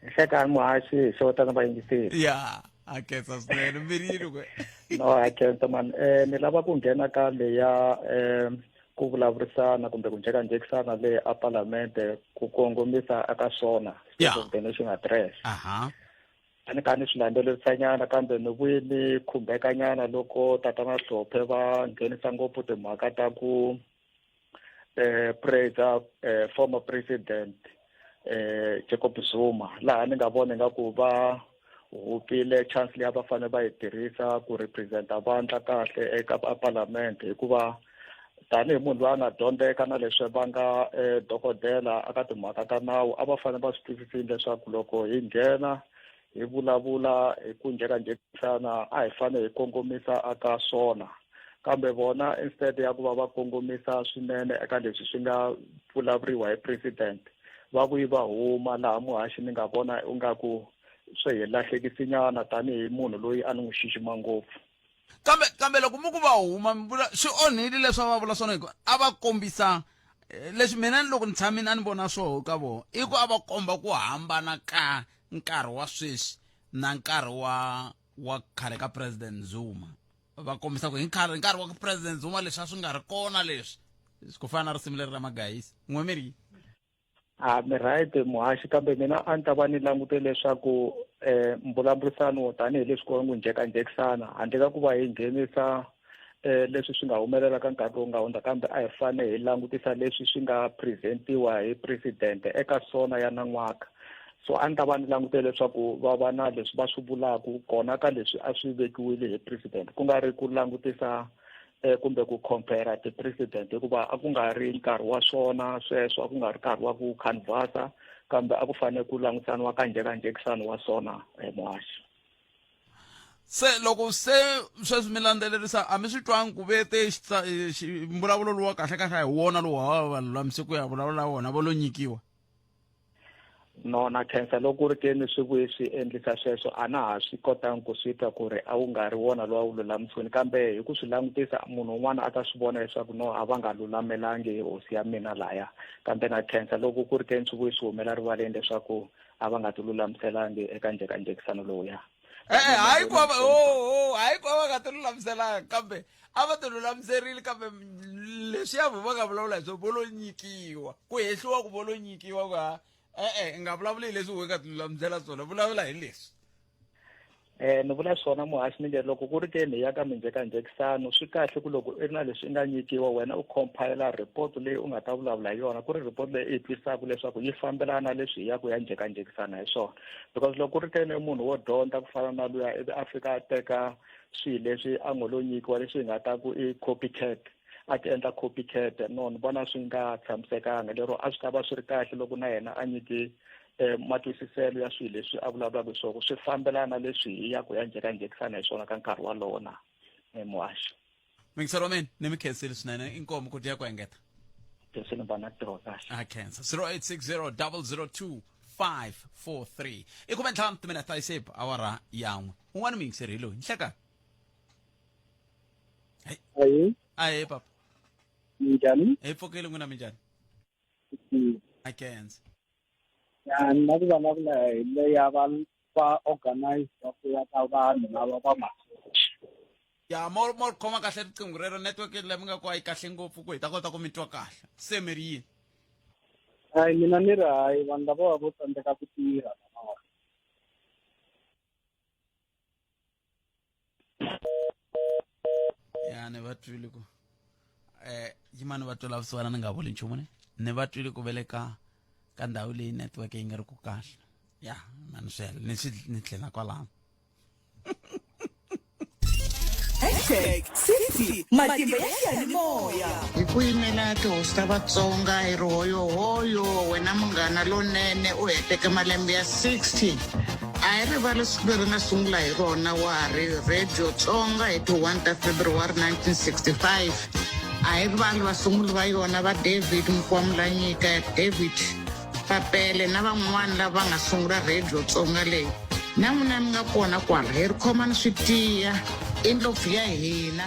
Nhlekani muhaxi, hi xeweta na vayingiseri. Ya, a khensa swinene mbirini kwe. No, a khensa man. Ni lava ku nghena ka leya ku vulavurisana kumbe ku njhekanjhekisana le a Parliament ku kongomisa aka swona State of the Nation Address. A ni kha ni swi landzelerisanyana, kambe ni vuye ni khumbekanyana loko Tatana Hlophe va nghenisa ngopfu timhaka ta ku praise former president Jacob Zuma, laha ni nga vona ingaku va hupile chance leyi a va fanele va yi tirhisa ku representa vandla kahle eka Parliament, hikuva tanihi munhu loyi a nga dyondzeka na leswi va nga dokodela aka timhaka ta nawu, a va fanele va swi twisisile leswaku loko hi nghena hi vulavula hi ku njhekanjhekisana a hi fanele hi kongomisa aka swona. Kambe vona, instead ya ku va va kongomisa swinene eka leswi swi nga vulavuriwa hi president, va vuyi va huma laha muhaxi ni nga vona ingaku swi hi lahlekisinyana tanihi munhu loyi a ni n'wi xixima ngopfu. Kambe loko mi ku va huma, mi vula swi onhile leswi a va vula swona, hikuva a va kombisa leswi mina loko ni tshamile a ni vona swoho ka vona i ku a va komba ku hambana ka nkarhi wa sweswi na nkarhi wa khale ka President Zuma. Va kombisa ku hi nkarhi wa President Zuma leswi a swi nga ri kona leswi, ku fana na risimu leri ra Magayisi n'we mi ri. A mi right muhaxi, kambe mina a ni ta va ni langute leswaku mbulavurisano tanihileswi ku nga njhekanjhekisana, handle ka ku va hi nghenisa leswi swi nga humelela ka nkarhi lowu nga hundza, kambe a hi fanele hi langutisa leswi swi nga presentiwa hi president eka sona ya nan'waka. So a ni ta va ni langutele leswaku va va na leswi va swi vulaka kona ka leswi a swi vekiwile hi president, ku nga ri ku langutisa kumbe ku compare ti-president, hikuva a ku nga ri nkarhi wa swona sweswo, a ku nga ri nkarhi wa ku canvasa, kambe a ku fanele ku langutisaniwa ka njhekanjhekisano wa swona muhaxi. Se loko se sweswi mi landzelerisa, a mi swi twangi ku ve te mbulavulo lowu wa kahle kahle a hi wona lowu wa va lulamise ku ya vulavula wona, va lo nyikiwa? No, na khensa. Loko ku ri ke ni swi vuye swi endlisa sweswo, a na ha swi kotangi ku swi twa ku ri a wu nga ri wona lowu a wu lulamisiweni, kambe hi ku swi langutisa munhu un'wana a ta swi vona leswaku no, a va nga lulamelangi hosi ya mina laya. Kambe na khensa loko ku ri ke ni swi vuye swi humela rivaleni leswaku a va nga ti lulamiselangi eka njhekanjhekisano lowuya. E-e, hayi ku va oh, hayi ku va nga ti lulamiselanga, kambe a va ti lulamiserile, kambe leswiya vo va nga vulavula hi swona vo lo nyikiwa, ku hehliwa ku vo lo nyikiwa ku ha e-e, i nga vulavuli hi leswi we nga ti lulamisela swona, vulavula hi leswi. Ni vula swona muhaxi, ni nge loko ku ri ke ni ya ka minjhekanjhekisano, swi kahle ku loko i ri na leswi i nga nyikiwa wena, u compile report leyi u nga ta vulavula hi yona, ku ri report leyi i yi twisisaka leswaku yi fambelana na leswi hi ya ku ya njhekanjhekisana hi swona. Because loko ku ri ke ni munhu wo dyondza ku fana na luya, ivi a fika a teka swilo leswi a ngo lo nyikiwa, leswi hi nga ta ku i copycat, a ti endla copycat, no, ni vona swi nga tshamisekanga. Lero a swi ta va swi ri kahle loko na yena a nyike matwisiselo ya swilo leswi a vulavulaka hi swona, swi fambelana na leswi hi ya ku ya njhekanjhekisana hi swona ka nkarhi walowo na muhaxi. Mingisero wa mina, ni mi khensile swinene, inkomu ku dya ku engeta. Khensile vana, ntirho kahle. A khensa. 0860 002 543 i 15 timinete ta isep awara yan'we. Un'wana muyingiseri hi loyi. Nhlekani. Ayi. Ahe papa. Minjhani? Hi pfukile n'wina minjhani? A kenza. Ya ni la ku vulavula hi leya va va organize va ku ya ka vanhu lava va masocha. Ya mo mo khoma kahle riqingho rero network leyi mi nga ku a yi kahle ngopfu ku hi ta kota ku mi twa kahle. Se mi ri yini? Hayi mina ni ri hayi vanhu lava va vo tsandzeka ku tirha lavawani. Ya ni va twile ku eh yimani va twela vusiwana ni nga vuli nchumu ne ni va twile ku veleka ka ndhawu leyi network yi nga ri ku kahle ya mani swela ni swi ni tlhela kwalano. Hashtag City matimba ya xiyanimoya. Hi ku yimela tihosi ta Vatsonga hi ri hoyohoyo wena munghana lonene u heteke malembe ya 60. A hi rivali siku leri nga sungula hi rona wa ha ri Radio Tsonga hi ti 1 ta February 1965. A hi rivali vasunguli va yona va David Mukwamulanyika, David Papele na van'wana lava nga sungula Radio Tsonga leyi. Na n'wina mi nga kona kwala, hi ri khomani swi tiya, i ndlopfu ya hina.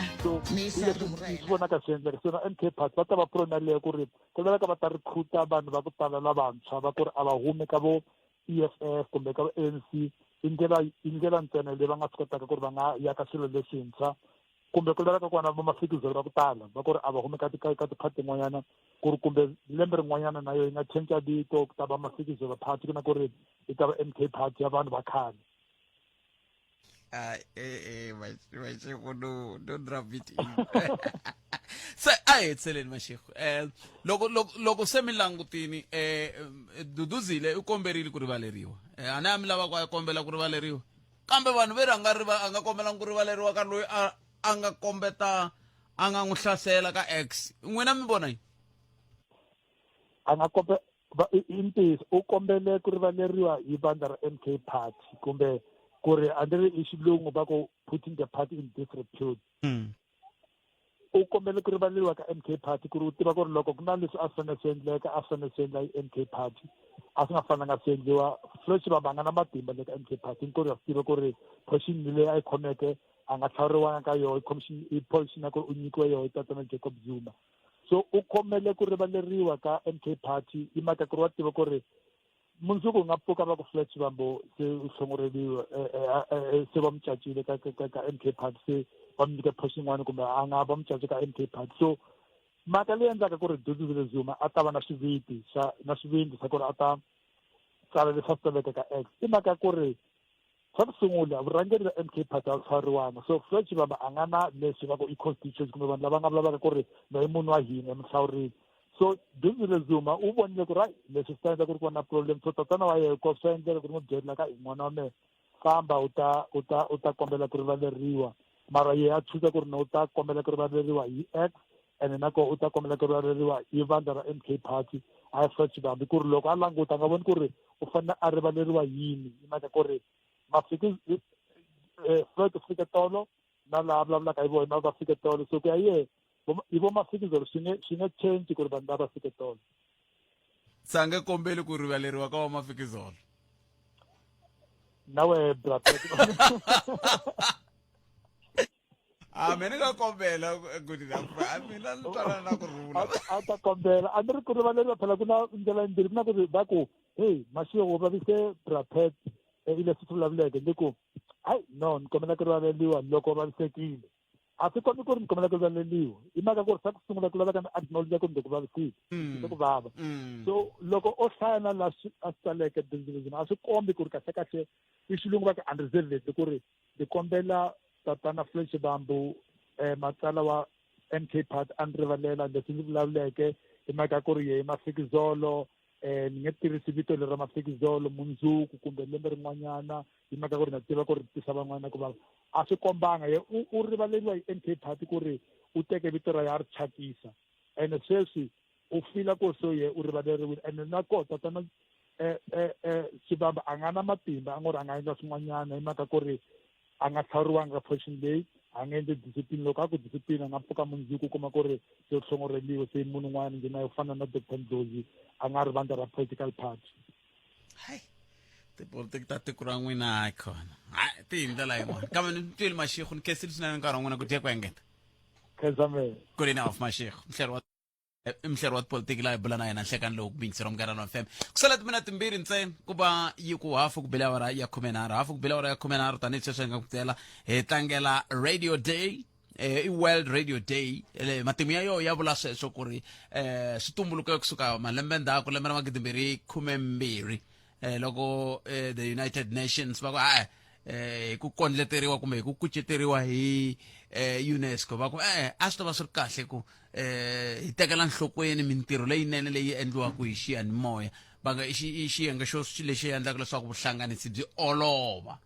Mi yisa Leswi swi vonaka swi endleka se na M_K Party va ta va pfuna leyo ku ri ku laveka va ta recruit-a vanhu va ku tala lavantshwa va ku ri a va humi ka vo E_F_F kumbe ka vo A_N_C i ndlela i ndlela ntsena leyi va nga swi kotaka ku ri va nga yaka swilo leswintshwa kumbe ku laveka ku va na vamafikizolo va ku tala va ku ri a va humi ka ka ka tiphati tin'wanyana ku ri kumbe lembe rin'wanyana na yo yi nga cinca vito ku ta va mafikizolo party ku na ku ri yi ta va M K party ya vanhu va khale. Ah, eh, eh, Mashego, no, don't rub it in. Se a hi hetiseleni Mashego. Eh, loko loko loko se mi langutini eh Duduzile u komberile ku rivaleriwa. Eh, a ni a mi lava ku a kombela ku rivaleriwa. Kambe vanhu ve ri a nga riva a nga kombelangi ku rivaleriwa ka loyi a a nga kombeta a nga n'wi hlasela ka ex. N'wina mi vona yini? A nga kombe va i i ntiyiso u kombele ku rivaleriwa hi vandla ra M_K party kumbe ku ri a ni ri i xilungu va ku putting the party in disrepute. U kombele ku rivaleriwa ka M_K party ku ri u tiva ku ri loko ku na leswi a swi fanele swi endleka a swi fanele swi endla hi M_K party a swi nga fanelanga swi endliwa fresh va nga na matimba le ka M_K party hinkwerhu ha swi tiva ku ri position leyi a yi khomeke a nga hlawuriwanga ka yona i commission i position ya ku ri u nyikiwe yona hi tatana Jacob Zuma. So u khomele ku rivaleriwa ka M_K party hi mhaka ku ri wa tiva ku ri mundzuku u nga pfuka va ku Floyd Shivambu se u hlongoreliwe se va mu cacile ka ka ka M_K party se va mu nyika position yin'wana kumbe a nga va mu cace ka M_K party so mhaka leyi endlaka ku ri Duduzile Zuma a ta va na xiviti xa na xivindzi xa ku ri a ta tsala leswi a swi tsaleke ka X i mhaka ya ku ri Xa ku sungula, vurhangeri bya MK Party a byi hlawuriwanga, so Floyd Shivambu a nga na leswi va ku i constituency kumbe vanhu lava nga vulavulaka ku ri loyi i munhu wa hina i muhlawurile. So Duduzile Zuma u vonile ku ri hayi leswi swi ta endla ku ri ku va na problem, so tatana wa yena hikuva swa endleka ku ri n'wi byerile ka i n'wana wa mehe famba u ta u ta u ta kombela ku rivaleriwa, mara yehe a chuza ku ri no u ta kombela ku rivaleriwa hi X ene na koho u ta kombela ku rivaleriwa hi vandla ra M_K Party hayi Floyd Shivambu ku ri loko a languta a nga voni ku ri u fanele a rivaleriwa yini hi mhaka ku ri mafiki Floyd u fike tolo na laha vulavulaka hi vona va fike tolo so ku ya yehe hi vo mafikizolo swi nge swi nge change ku ri vanhu lava fike tolo. Se a nge kombeli ku rivaleriwa ka va mafikizolo. Na wehe bra A me ni nga kombela ku ni a mina ni twanana na ku rhula. A ta kombela a ni ri ku rivaleriwa phela ku na ndlela yimbirhi ku na ku ri va ku hey Mashego u vavise bra Pat i leswi swi vulavuleke ni ku hayi no ni kombela ku rivaleriwa loko u vavisekile a swi kombi ku ri ni kombela ku rivaleriwa i mhaka ku ri xa ku sungula ku laveka ni acknowledge ku ri ndzi ku vavisile ndzi ku vava so loko o hlaya na la swi a swi tsaleke Duduzile a swi kombi ku ri kahle kahle i xilungu va ku unreservedly ku ri Ndzi kombela tatana Floyd Shivambu eh, matsala wa MK Party a ndzi rivalela leswi ndzi vulavuleke hi mhaka ya ku ri yehe Mafikizolo eh ni nge tirhisi vito leri ra Mafikizolo mundzuku kumbe lembe rin'wanyana hi mhaka ku ri na tiva ku ri tisa van'wana ku vava a swi kombanga ye u u rivaleriwa hi MK Party ku ri u teke vito ra ya ri thyakisa ene sweswi u fila ku so ye u rivaleriwile ene na koho tatana eh, eh, eh, Shivambu a nga na matimba a ngo ri a nga endla swin'wanyana hi mhaka ku ri a nga hlawuriwanga ka position leyi a nga endli discipline loko a ku discipline a nga pfuka mundzuku u kuma ku ri se u hlongoreliwe se munhu un'wana njhe na yo fana na Doctor Ndlozi a nga ri vandla ra political party. Hayi. Tipolitiki ta tiko ra n'wina hayi khona. Hayi ti hi ndlela yin'wana. Kambe ni twile Mashego ni khensile swinene nkarhi wa n'wina ku dya ku engeta. Khensa mina. Good enough Mashego. Mhleri wa i muhleri wa tipolitiki laha hi bula na yena nhlekani lowu ku yingiseriwa munghana wa fm ku sala timinete timbirhi ntsena ku va yi ku hafu ku bile awara ya khumenharhu hafu ku bile awara ya khumenharhu tanihi sweswi hi nga ku byela hi tlangela radio day eh, i world radio day eh, matimu ya yoho ya vula sweswo ku ri eh, swi tumbuluke kusuka malembe ndzhaku lembe ra magidimbirhi khumembirhi eh, loko eh, the united nations va ku a eh, hi ku kondleteriwa kumbe hi ku kuceteriwa hi eh, unesco va ku eh, a swi ta va swi ri kahle ku eh, hi tekela nhlokweni mintirho leyinene leyi endliwaka hi xiyanimoya va nga i xiyenge xo lexi endlaka leswaku vuhlanganisi byi olova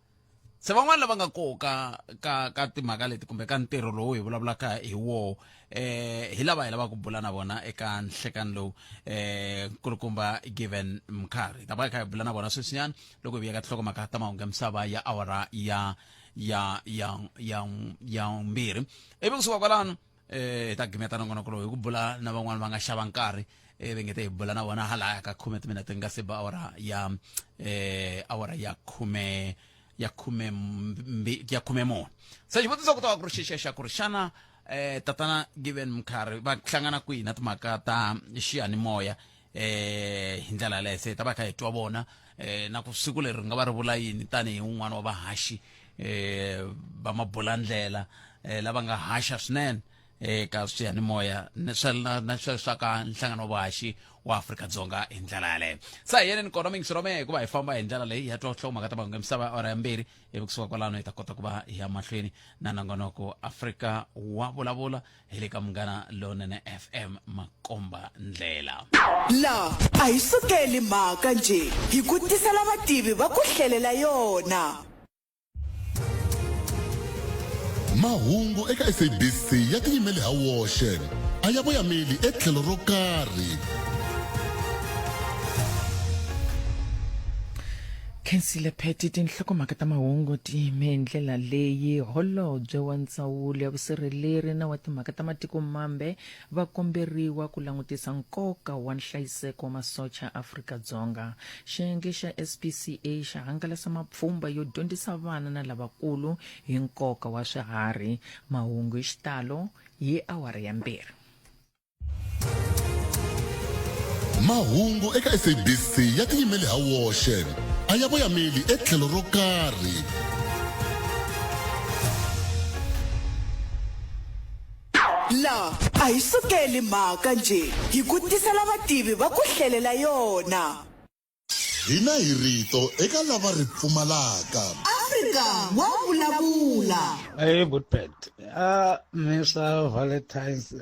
se van'wana lava nga koho ka ka ka timhaka leti kumbe ka ntirho lowu hi vulavulaka hi woho eh hi lava hi lavaka ku bula na vona eka nhlekani lowu eh nkulukumba given mkhari ta va hi kha hi bula na vona sweswinyana loko hi vuya ka tinhlokomhaka ta mahungu ya misava ya awara ya ya ya ya ya mbirhi ivi kusuka kwalano eh hi ta gimeta nongonoko lowu hi ku bula na van'wana va nga xava nkarhi eh va nge te hi bula na vona halaya ka khume timinete nga se ba awara ya eh awara ya khume ya khume mbi ya khume mune se xivutiso ku ta va ku ri xexexa ku ri xana eh tatana given mkhari va hlangana kwihi na timhaka ta xiyanimoya eh hi ndlela yaleyo se hi ta va kha hi twa vona eh na ku siku leri nga va ri vula yini tanihi un'wana wa vahaxi eh va mabulandlela eh lava nga haxa swinene eka swiyanimoya na swa na swa ka nhlangano wa vahaxi wa Afrika-Dzonga hi ndlela yaleyo se hi yeneni kona mingisirome hikuva hi famba hi ndlela leyi ya twa nhlokomhaka ta mahungu ya misava awara ya mbirhi ivi kusuka kwalano hi ta kota ku va hi ya mahlweni na nongonoko Afrika wa vulavula hi le ka munghana lonene fm makomba ndlela La a hi sukeli mhaka njhe hi ku tisela vativi va ku hlelela yona. Mahungu eka SABC ya tiyimele ha woxe a ya voyameli etlhelo ro karhi. Khensile Pheti tinhlokomhaka ta mahungu ti yime hi ndlela leyi holobye wa ndzawulo ya vusirheleri na wa timhaka ta matiko mambe va komberiwa ku langutisa nkoka wa nhlayiseko wa masocha ya Afrika-Dzonga. Xiyenge xa SPCA xa hangalasa mapfhumba yo dyondzisa vana na lavakulu hi nkoka wa swiharhi. Mahungu hi xitalo hi awara ya mbirhi. Mahungu eka SABC ya tiyimele ha woxe a ya voyameli etlhelo ro karhi. La a hi sukeli mhaka njhe hi ku tisela vativi va ku hlelela yona. Hina hi rito eka lava ri pfumalaka. Afrika wa vulavula. Hey Butpet, ah Mr Valentine's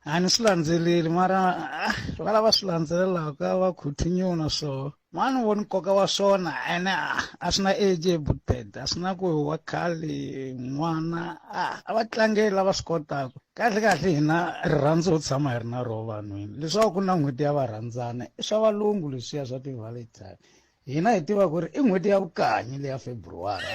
a ni swi landzeleli mara ah, va lava swi landzelelaka va khuthinyuna so ma ni voni nkoka wa swona ene ah, a swi na age Butpet a swi na ku wa khale n'wana ah, a va tlangeli lava swi kotaka kahle kahle hina rirhandzu ho tshama hi ri na roho vanhwini leswaku ku na n'hweti ya varhandzana i swa valungu leswiya swa ti-valentine hina hi tiva ku ri i n'hweti ya vukanyi leya february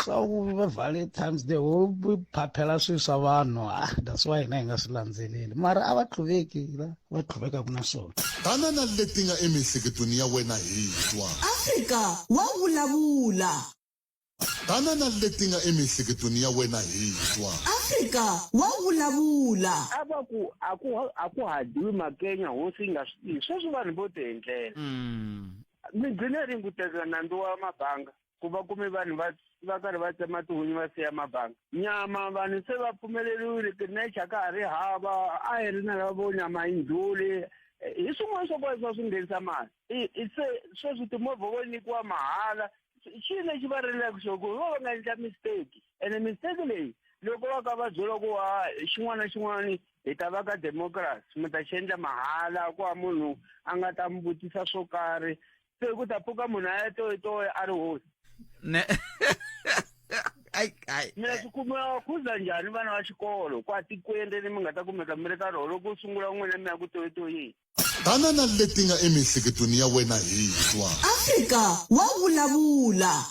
swa ku valentine's day ho phaphela swilo swa vanhu ah that's why hina hi nga swi landzeleli mara a va tlhuveki la va tlhuvekaku na swona Tana na leti nga emiehleketweni ya wena hi twa. Afrika wa vulavula. Tana na leti nga emiehleketweni ya wena hi twa. Afrika wa vulavula. A va ku a ku a ku ha dyiwi makenya hosi yi nga swi tivi sweswi vanhu vo te hi ndlela mi gcine rini ku teka nandzu wa mabanga ku va kume vanhu va va karhi va tsema tihunyi va siya mabanga nyama vanhu se va pfumeleriwile tinecha ka ha ri hava a hi ri na lava vo nyama yi ndlhuli hi swin'wana swa kona swa swi nghenisa mali se sweswi timovha vo nyikiwa mahala xi lexi va rilaka xo ku vo va nga endla mistake ene mistake leyi loko va ka va byela ku wa xin'wana na xin'wana hi ta va ka democracy mi ta xi endla mahala ku va munhu a nga ta mi vutisa swo karhi se ku ta pfuka munhu a ya toyitoyi a ri hosi ne ai ai mina swi kumiwa khuza njhani vana va xikolo kwa tikweni leri mi nga ta kumeka mi ri ka rona loko u sungula n'wina mi ya ku toyitoyini Tana na leti nga emiehleketweni ya wena hi twa. Afrika wa vulavula.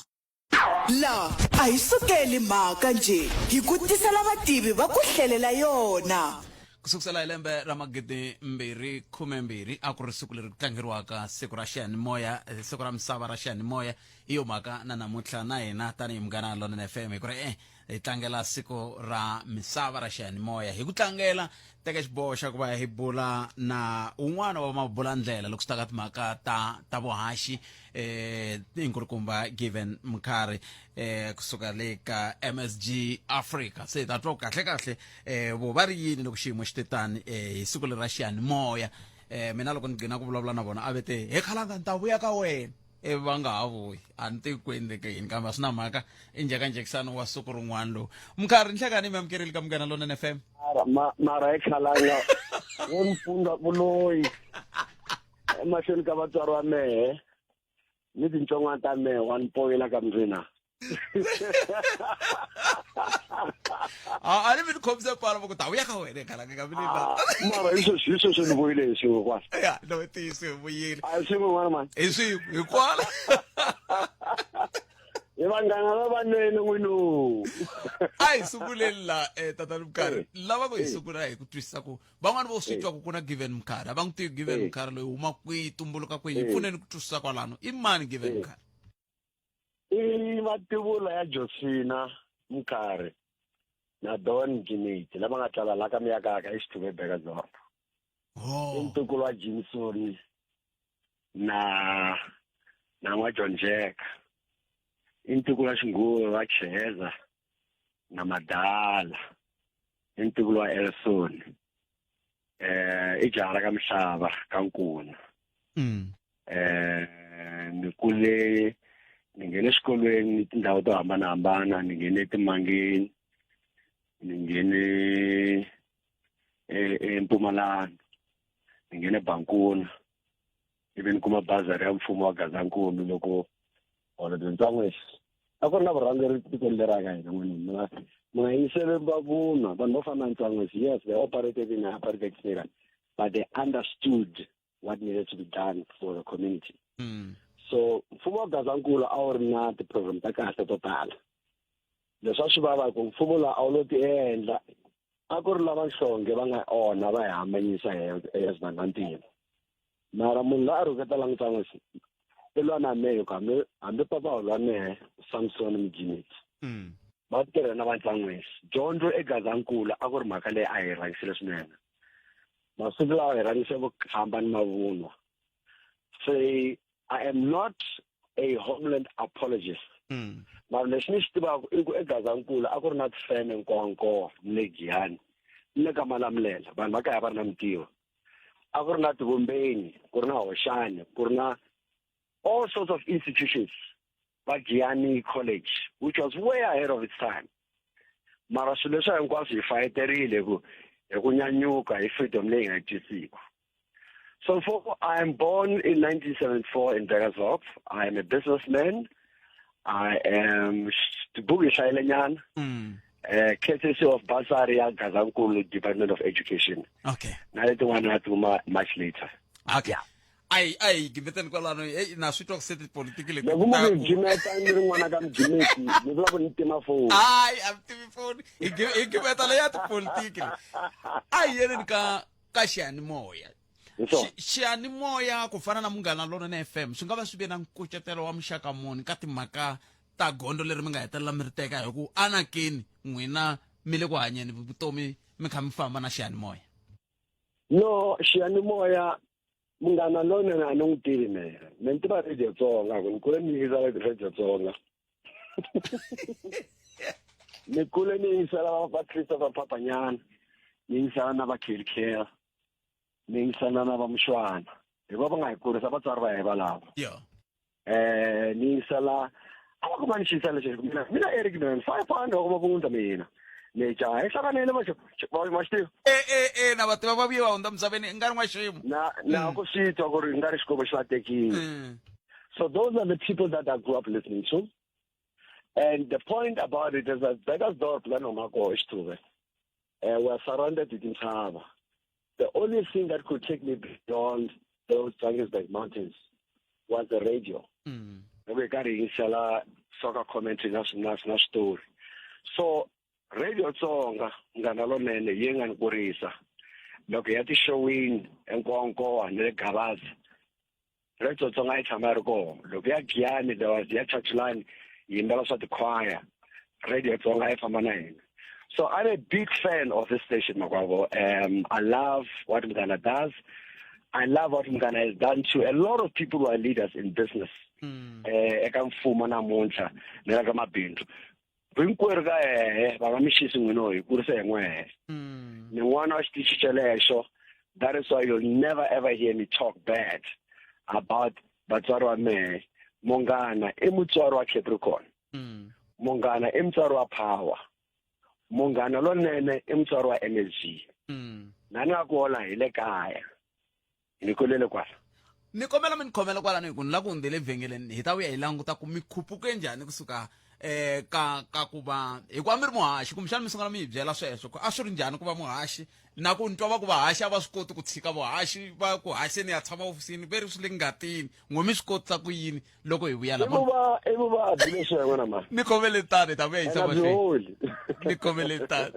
La a hi sukeli mhaka njhe hi ku tisela vativi va ku hlelela yona. Ku sukusela hi lembe ra 2012 a ku ri siku leri ku tlangeriwaka siku ra xiyanimoya, eh, siku ra misava ra xiyanimoya. Hi yo mhaka na namuntlha na hina tanihi Munghana Lonene FM hi ku ri eh hi tlangela siku ra misava ra xiyanimoya. Hi ku tlangela teka xiboho xa ku va hi bula na un'wana wa mabulandlela loko swi ta ka timhaka ta ta vuhaxi eh inkulukumba Given Mkhari eh kusuka le ka MSG Africa. Se hi ta twa kahle kahle eh vo va ri yini loko xiyimo xi te tani eh hi siku leri ra xiyanimoya. Eh mina loko ni gcina ku vulavula na vona a ve te he khalanga ni ta vuya ka wena ivi va nga ha vuyi a ni tivi ku endleke yini kambe a swi na mhaka i njhekanjhekisano wa siku rin'wana lowu mukharhi nhlekani mi amukerile ka Munghana Lonene FM. Mara mara he khalanga wo ni pfunda vuloyi emahlweni ka vatswari va mehe ni tintsongwana ta mehe wa ni poyila ka mndzina. A a ni mi ni khomise pala va ku ta vuya ka wena khalanga ka mina. Mara hi sweswi hi sweswi ni vuyile hi swin'we kwala. Ya no ntiyiso hi vuyile. A hi swin'we n'wana mani. Hi swin'we hi kwala. Hi vanghana lavanene n'wino. A hi sunguleni la eh tatana Mkhari lava ku hi sungula hi ku twisisa ku van'wani vo swi twa ku ku na Given Mkhari a va n'wi tivi Given Mkhari loyi huma kwihi tumbuluka kwihi hi pfuneni ku twisisa kwalano i mani Given Mkhari. I mativula ya Josina Mkhari na Don Gineti lava nga tlala la ka Miyakaka eXithuve Burgersdorp. Oh. I ntukulu wa Jimson na na n'wa John Jack. I ntukulu wa Xinguwe wa Cheza na Madala. I ntukulu wa Elson. Eh i jaha ra ka Mhlava ka Nkuna. Eh ni kule ni nghene exikolweni tindhawu to hambanahambana ni nghene eTimangeni ni nghene eMpumalanga ni nghene Bankuna ivi ni kuma bazari ya mfumo wa Gazankulu loko Holobye Ntswangwesi a ku ri na vurhangeri tikweni leri ka hina n'wina mi nga mi nga yingiseli vavunwa vanhu vo fana na Ntswangwesi yes they operated in an apartheid period but they understood what needed to be done for the community. So mfumo wa Gazankulu a wu ri na ti-program ta kahle to tala leswi a swi vava ku mfumo lowu a wu lo ti endla a ku ri lava nhlonge va nga onha va hi hambanyisa as vanhu va ntima mara munhu loyi a rhuketela Ntswangwesi i lwa na mehe ku hambi hambi papa u lwa mehe Samson Mjineti va tirha na vantswangwesi dyondzo eGazankulu a ku ri mhaka leyi a hi rhangisile swinene masiku lawa hi rhangise vukhamba ni mavunwa se I am not a homeland apologist mara lexi ni xi tivaka i ku eGazankulu a ku ri na tifeme nkowankowa ni le Giyani ni le ka Malamulele vanhu va kaya va ri na mintirho a ku ri na Tivumbeni ku ri na Hoxani ku ri na all sorts of institutions va Giyani College which was way ahead of its time mara swilo leswi hinkwaswo hi fayeterile ku hi ku nyanyuka hi freedom leyi nga yi twisiki. So for, I am born in 1974 in Burgersdorp. I am a businessman. I am tibuku hi hlayilenyana. Courtesy of Basari ya Gazankulu Department of Education. Okay. Na letin'wana na tikuma much later. Okay. Yeah. Ai ai gimeteni kwalano hey na swi twa ku se tipolitiki leti loko mu ku gimeta ni ri n'wana ka mugimeti ni vula ku ni tima foni ai a mi timi foni hi gimeta leya tipolitiki a hi yeleni ka ka xiyanimoya xiyanimoya ku fana na Munghana Lonene FM swi nga va swi ve na nkucetelo wa muxaka muni ka timhaka ta gondzo leri mi nga hetelela mi ri teka hi ku anakeni n'wina mi le ku hanyeni vutomi mi kha mi famba na xiyanimoya? No, xiyanimoya Munghana Lonene a ni n'wi tivi mehe me ni tiva Radio Tsonga ku ni kule ni yingisela Radio Tsonga ni kule ni yingisela va Christopher Papanyana ni yingisela na va Kelly Care ni yingisela na va Mushwana hi va va nga hi kurisa vatswari va hi valava yeah. Eh ni yingisela a va kuma ni xiyisa lexi mina mina Eric mina five hundred wa kuma vundza mina ni jaha hi hlanganile ma ma xi tiva e e e na va tiva va vuye va hundza misaveni nga ri n'waxemu na na ku swi twa ku ri nga ri xikwembu xi va tekile. So those are the people that I grew up listening to. And the point about it is that Burgersdorp la noma koho eXithuve we are surrounded with tintshava. The only thing that could take me beyond those Drakensberg mountains was the radio. Loko hi karhi hi yingisela soccer commentary na na na switori. So Radio Tsonga Munghana Lonene yi nga ni kurisa. Loko hi ya tixowini eNkowankowa na le Gavaza, Radio Tsonga a yi tshama yi ri kona. Loko ya Giyani, there was ya Chachulani, yi yimbela swa tikhwaya, Radio Tsonga a yi famba na hina. So I'm a big fan of this station, makwavo. I love what Munghana does. I love what Munghana has done to a lot of people who are leaders in business. Eka mfumo namuntlha ni le ka mabindzu. Hinkwerhu ka hehe va nga mi xisi n'wina hi kurisa hi n'wehe. Ni n'wana wa xitichi xelexo. That is why you'll never ever hear me talk bad about vatswari wa mehe. Munghana i mutswari wa Capricorn. Munghana i mutswari wa Power. Munghana lonene i mutswari wa MSG. Na ni nga ku hola hi le kaya. Ni kulele kwala. Ni kombela mi ni khomela kwalano hi ku ni lava ku hundzela evhengeleni hi ta vuya hi languta ku mi khupuke njhani kusuka ka ku va hi ku a mi ri muhaxi kumbexana mi sungula mi hi byela sweswo ku a swi ri njhani ku va muhaxi na ku ni twa va ku vahaxi a va swi koti ku tshika vuhaxi va ku haxeni ya tshama ofisini ve ri swi le ngatini n'we mi swi kotisa ku yini loko hi vuya la i vuvabyi leswi wena ma ni khomele tani hi ta vuya yisa mahlweni ni khomele tani.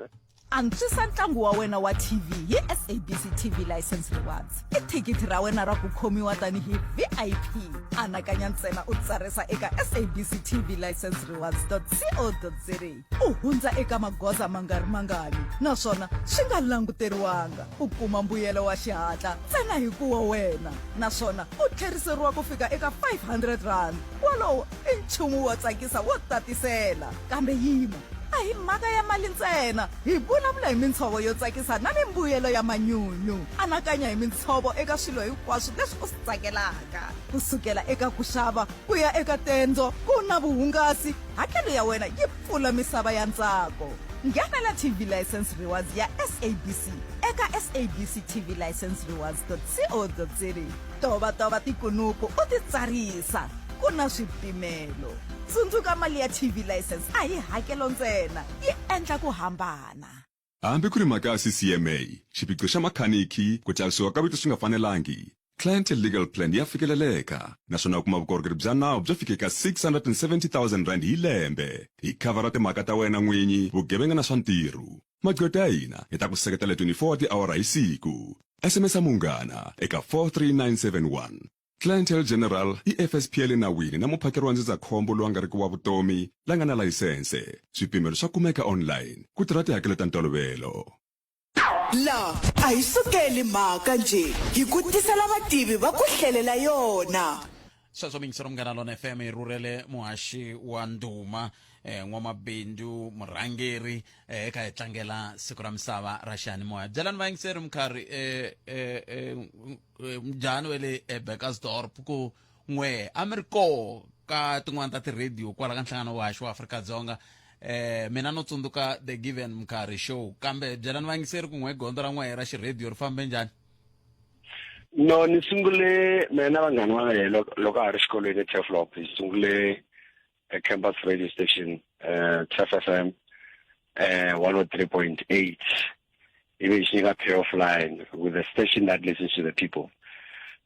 Antswisa ntlangu wa wena wa TV hi SABC TV License Rewards. I thikithi ra wena ra ku khomiwa tanihi VIP. Anakanya ntsena u tsarisa eka sabctvlicenserewards.co.za u hundza eka magoza ma nga ri mangani naswona swi nga languteriwanga u kuma mbuyelo wa xihatla ntsena hi ku wa wena naswona u tlheriseriwa ku fika eka R500. Wolowo i nchumu wo tsakisa wo tatisela. Kambe yima! A hi mhaka ya mali ntsena. Hi vulavula hi mintshovo yo tsakisa na mimbuyelo ya manyunyu. Anakanya hi mintshovo eka swilo hinkwaswo leswi u swi tsakelaka, ku sukela eka ku xava ku ya eka tendzo, ku na vuhungasi, hakelo ya wena yi pfula misava ya ntsako. Nghenela TV License Rewards ya SABC eka sabctvlicenserewards.co.za. Tovatova tikunupu u titsarisa. Ku na swipimelo. Tsundzuka mali ya TV license a hi hakelo ntsena, yi endla ku hambana. Hambi ku ri mhaka ya CCMA, xiphiqo xa makhanikhi, ku tsarisiwa ka vito swi nga fanelangi, Clientele Legal Plan ya fikeleleka naswona u kuma vukorhokeri bya nawu byo fika eka R670 000 hi lembe. Hi khavhara timhaka ta wena n'winyi, vugevenga na swa ntirho. Magqweta ya hina ya ta ku seketela 24 wa tiawara hi siku. SMS-a Munghana eka 43971. Clientele General i FSP ya le nawini na muphakeri wa ndzindzakhombo lowu a nga riki wa vutomi la nga na layisense. Swipimelo swa kumeka online. Ku tirha tihakelo ta ntolovelo. La a hi sukeli mhaka njhe, hi ku tisela vativi va ku hlelela yona. Sweswo miyingiselo Munghana Lona FM hi rhurhele muhaxi wa ndhuma n'wamabindzu murhangeri eka hi tlangela siku ra misava ra xiyanimoya. Byelani vayingiseri mukharhi njhani wa le eBurgersdorp ku n'we a mi ri koho ka tin'wana ta tirhediyo kwala ka nhlangano wa haxi wa Afrika-Dzonga. Mina no tsundzuka The Given Mkhari Show, kambe byelani vayingiseri ku n'we gondzo ra n'we ra xirhediyo ri fambe njhani? No, ni sungule mina na vanghana va mehe loko a ha ri xikolweni eTurfloop, hi sungule e campus radio station Turf FM 103.8 ivi hi xi nyika pay off line with the station that listens to the people.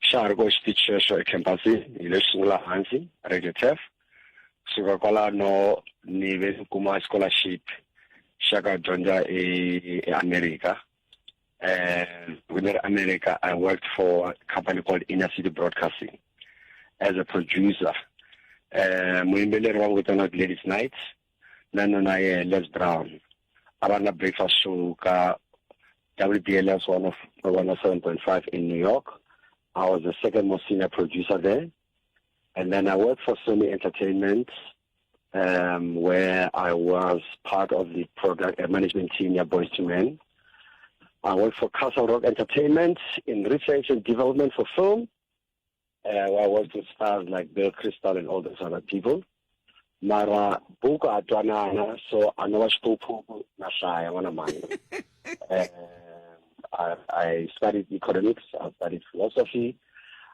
Xa ha ri koho xitichi xexo ecampusini, hi lexi sungula hansi Radio Turf. Kusuka kwalano ni ve ni kuma scholarship xa ka dyondza eAmerica. When in America, I worked for a company called Inner City Broadcasting as a producer. Muyimbeleri va n'wi vitana Gladys Knight na nuna ye Les Brown a va na breakfast show ka WBLS 107.5 in New York. I was the second most senior producer there. And then I worked for Sony Entertainment, where I was part of the product management team at Boyz II Men. I worked for Castle Rock Entertainment in research and development for film. Where I worked with stars like Bill Crystal and all those other people. Mara buku a twanana, so a no va xiphukuphuku na hlaya n'wana mhani. I studied economics, I studied philosophy,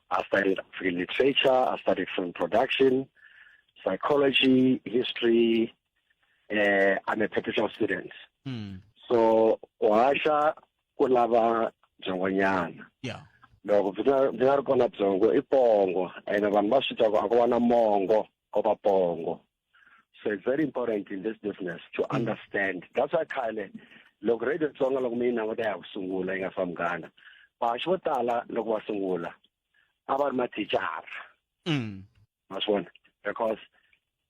I studied African literature, I studied film production, psychology, history. I'm a perpetual student. So ku haxa ku lava byongonyana. Loko byi nga ri kona byongo i pongo, ene vanhu va swi twa ku a ku va na mongo ko va pongo. So it's very important in this business to understand. That's why khale Loko Radio Tsonga loko mi yi languta ya ku sungula yi nga fa Munghana, vahaxi vo tala loko va sungula a va ri mathicara. Ma swi vona? Because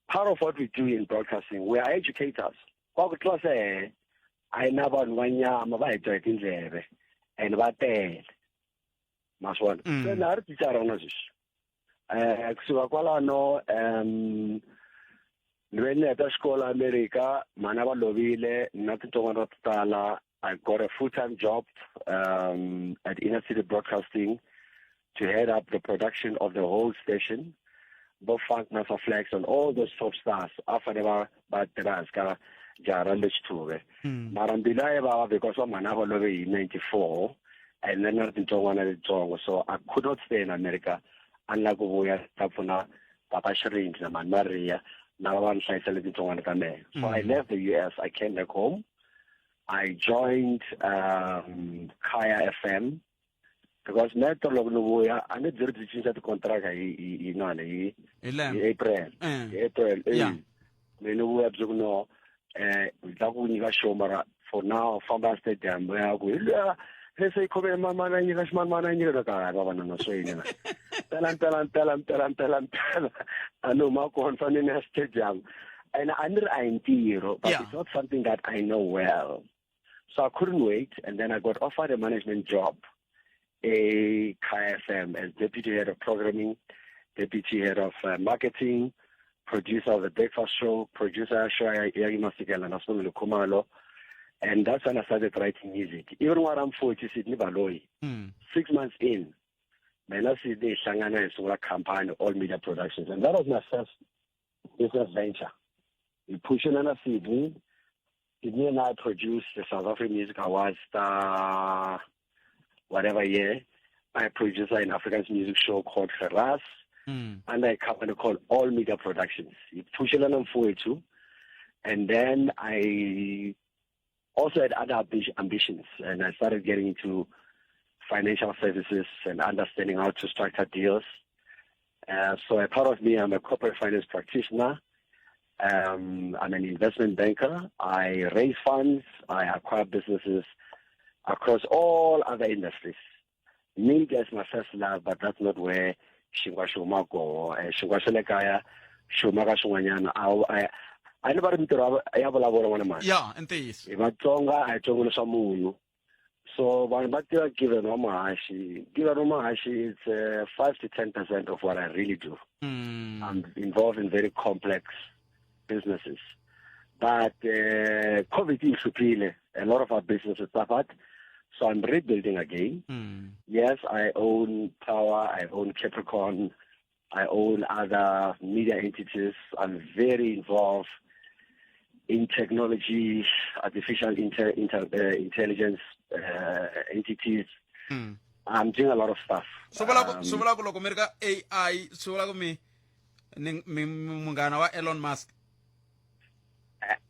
part of what we do in broadcasting, we are educators. Kwa ku tlula se a yi na vanhu va nyama va hi twa hi tindleve and va tele. Ma swi vona? Se na ha ri thicara na sweswi. Kusuka kwalano ni ve ni heta xikolo America, mhana va lovile na tintsongwana to tala. I got a full-time job at Inner City Broadcasting to head up the production of the whole station, bo Funk Master Flex and all those top stars. A fanele va va tirha hansi ka jaha ra le Xithuve. Mara mbilu a yi vava because va mhana va love hi 94 and then na ri tintsongwana letitsongo, so I could not stay in America. A ni lava ku vuya ta pfuna papa Xirindzi na mhani Maria lava va ni hlayisele tintsongwana ta mehe. So I left the US, I came back home. I joined Kaya FM because metro loko ni vuya a ni byi ri byi cinca tikontraka hi hi hi nani hi Hi lembe. hi April. Hi April. Mi ni vuya byi ku no hi ta ku nyika show mara for now famba stadium ya ku hi luya lese yi khome mani a nyika ximani mani a nyika ka va vanana swo yini na mpela mpela mpela mpela mpela mpela a ni huma kona fanele ni ya stadium and a ni ri a hi ntirho, but it's not something that I know well, so I couldn't wait. And then I got offered a management job a KFM as deputy head of programming, deputy head of marketing, producer of the breakfast show, producer show ya Masikela na Sibongile Khumalo. And that's when I started writing music. Even when I'm 40, Sydney Baloyi, 6 months in, mina Sydney hlangana hi sungula company, All Media Productions. And that was my first business venture. We pushed in on Sydney. Sydney and I produced the South African Music Awards, whatever year. I produced an African music show called Ferraz, under a company called All Media Productions. We pushed in on 42. And then I also had other ambitions, and I started getting into financial services and understanding how to structure deals. So a part of me, I'm a corporate finance practitioner. I'm an investment banker. I raise funds. I acquire businesses across all other industries. Media is my first love, but that's not where xinkwa xi huma koho. Xinkwa xa le kaya xi huma ka swin'wanyana. A ni va ri mintirho ya vulavula n'wana mhani. Ya, i ntiyiso. Hi Vatsonga a hi tsongoli swa munhu. So vanhu va tiva Given wa Mahaxi. Given wa Mahaxi it's 5 to 10% of what I really do. I'm involved in very complex businesses. But COVID yi hluphile. A lot of our businesses suffered. So I'm rebuilding again. Yes, I own Power, I own Capricorn, I own other media entities. I'm very involved in technology, artificial intelligence entities. I'm doing a lot of stuff. Swi vula ku swi vula ku loko mi ri ka AI, swi vula ku mi ni mi munghana wa Elon Musk.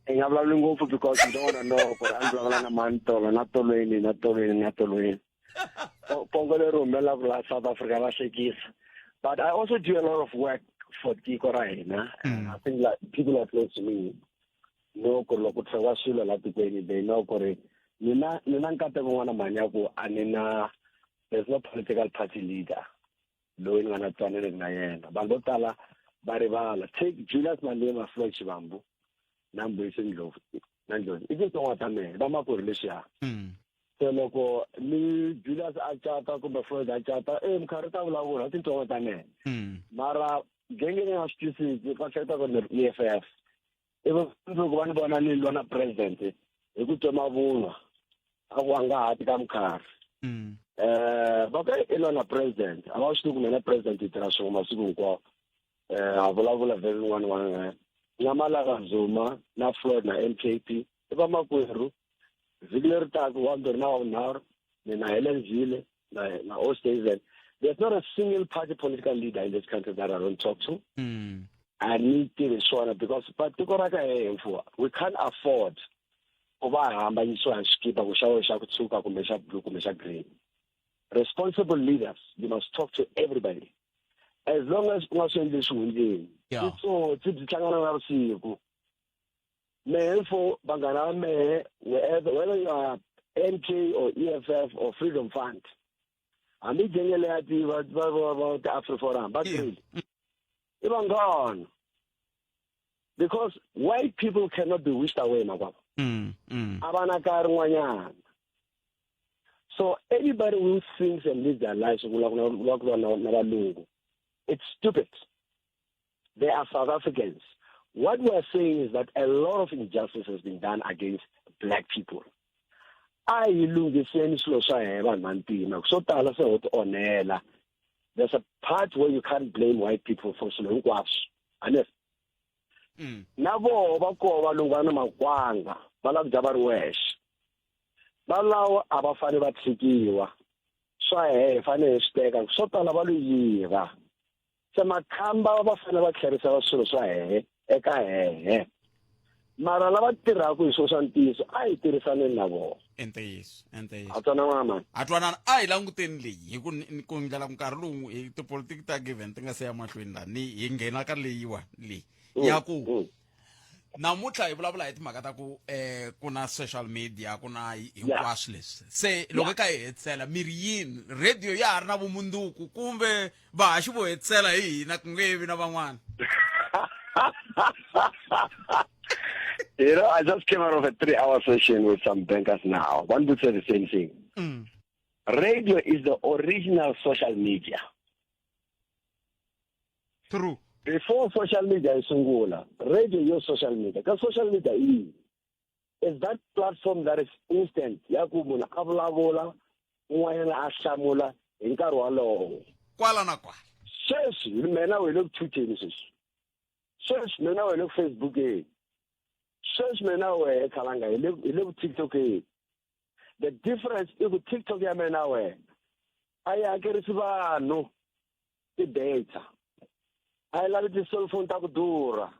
I nga vulavuli ngopfu because you don't want to know ku ri a ni vulavula na mani tolo na tolweni na tolweni na tolweni. Pongo leri humelelaka laha South Africa va hlekisa. But I also do a lot of work for tiko ra hina. I think like people are close to me know ku ri loko ku tlhela swilo laha tikweni, they know ku ri ni na nkateko n'wana mhani ya ku a ni na, there's no political party leader loyi ni nga na twananeki na yena. Vanhu vo tala va rivala. Take Julius Malema, Floyd Shivambu na Mbuyiseni Ndlovu na Ndlozi i tintsongwana ta mehe, va makwerhu leswiya. Se loko ni Julius a cata kumbe Floyd a cata, minkarhi ta vulavula i tintsongwana ta mehe. Mara genge leyi nga swi twisisi va hleketa ku ni ri EFF. Ivi mundzuku va ni vona ni lwa na president hi ku twa mavunwa a ku a nga ha ti ka minkarhi. Va ku i lwa na president, a va swi tivi ku mina president hi tirha swin'we masiku hinkwawo. Ha vulavula vhele rin'wana wa Nyamalala Zuma na Floyd na MKP i vamakwerhu. Vhiki leri taka wa mbirhi na wa vunharhu ni na Helen Zille na Oosthuizen. There's not a single party political leader in this country that I don't talk to. I need to swona because but tiko ra ka hina mfuwa, we can't afford ku va hambanyisiwa hi xikipa ku xa xa ku tshuka kumbe xa blue kumbe xa green. Responsible leaders, you must talk to everybody. As long as u nga swi endli xihundleni, titsotsi byi hlangana na vusiku. Mehe mfo vanghana va mehe wherever whether you are MK or EFF or Freedom Fund hambi jengele ya ti va va va va ti AfriForum va tirhile i vanghana because white people cannot be wished away makwavo a va na nkarhi n'wanyana so anybody who thinks and lives their lives ku lava ku lwa na valungu it's stupid they are South Africans what we are saying is that a lot of injustice has been done against black people a hi lunghiseni swilo swa hina vanhu vantima swo tala se ho ti onhela there's a part where you can't blame white people for swilo hinkwaswo honest na voho va koho valungu va na makwanga va lava ku dya va ri wexe valawo a va fanele va tshikiwa swa hehe hi fanele hi swi teka swo tala va lo yiva se makhamba va fanele va tlherisela swilo swa hehe eka hehe mara lava tirhaka hi swilo swa ntiyiso a hi tirhisaneni na vona i ntiyiso i ntiyiso a twana n'wana mani a twanana a hi languteni leyi hi ku ku ndlela nkarhi lowu hi tipolitiki ta given ti nga se ya mahlweni la ni hi nghena ka leyiwa leyi ya ku namuntlha hi vulavula hi timhaka ta ku eh ku na social media ku na hinkwaswo leswi se loko eka hi hetisela miri yini radio ya ha ri na vumundzuku kumbe vahaxi vo hetisela hi hina ku nge vi na van'wana You know, I just came out of a three-hour session with some bankers now. One would say the same thing. Radio is the original social media. True. Before social media yi sungula, radio yo social media. Ka social media i yini? Is that platform that is instant ya ku munhu a vulavula un'wanyana a hlamula hi nkarhi walowo. Kwala na kwala. Sweswi mina hi le ku tweeteni sweswi. Sweswi mina hi le ku Facebookeni. Sweswi mina wehe Khalanga hi le hi le ku TikTokeni. The difference i ku TikTok ya mina wena a yi hakerisi vanhu ti-data a yi lavi ti-cellphone ta ku durha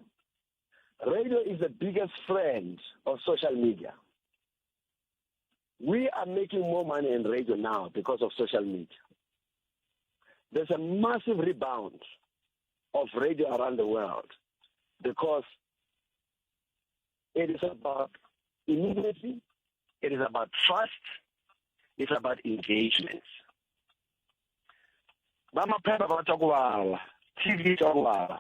radio is the biggest friend of social media we are making more money in radio now because of social media there's a massive rebound of radio around the world because it is about immediacy, it is about trust, it's about engagement. Va maphepha va twa ku vava, TV yi twa ku vava.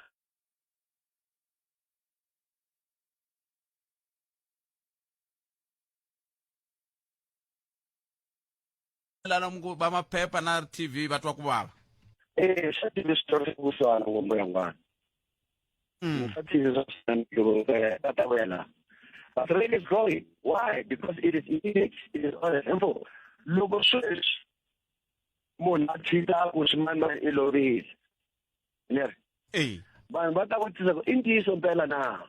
Lana va maphepha na TV va twa ku vava. Eh, swa TV swi twa kusuhana ngopfu ya n'wana. Swa TV swa va ta vuya laha. But radio is growing. Why? Because it is immediate, it is honest. Info. Loko sweswi munhu a tshika ku ximanimani i lovile ni ri vanhu va ta vutisa ku i ntiyiso mpela na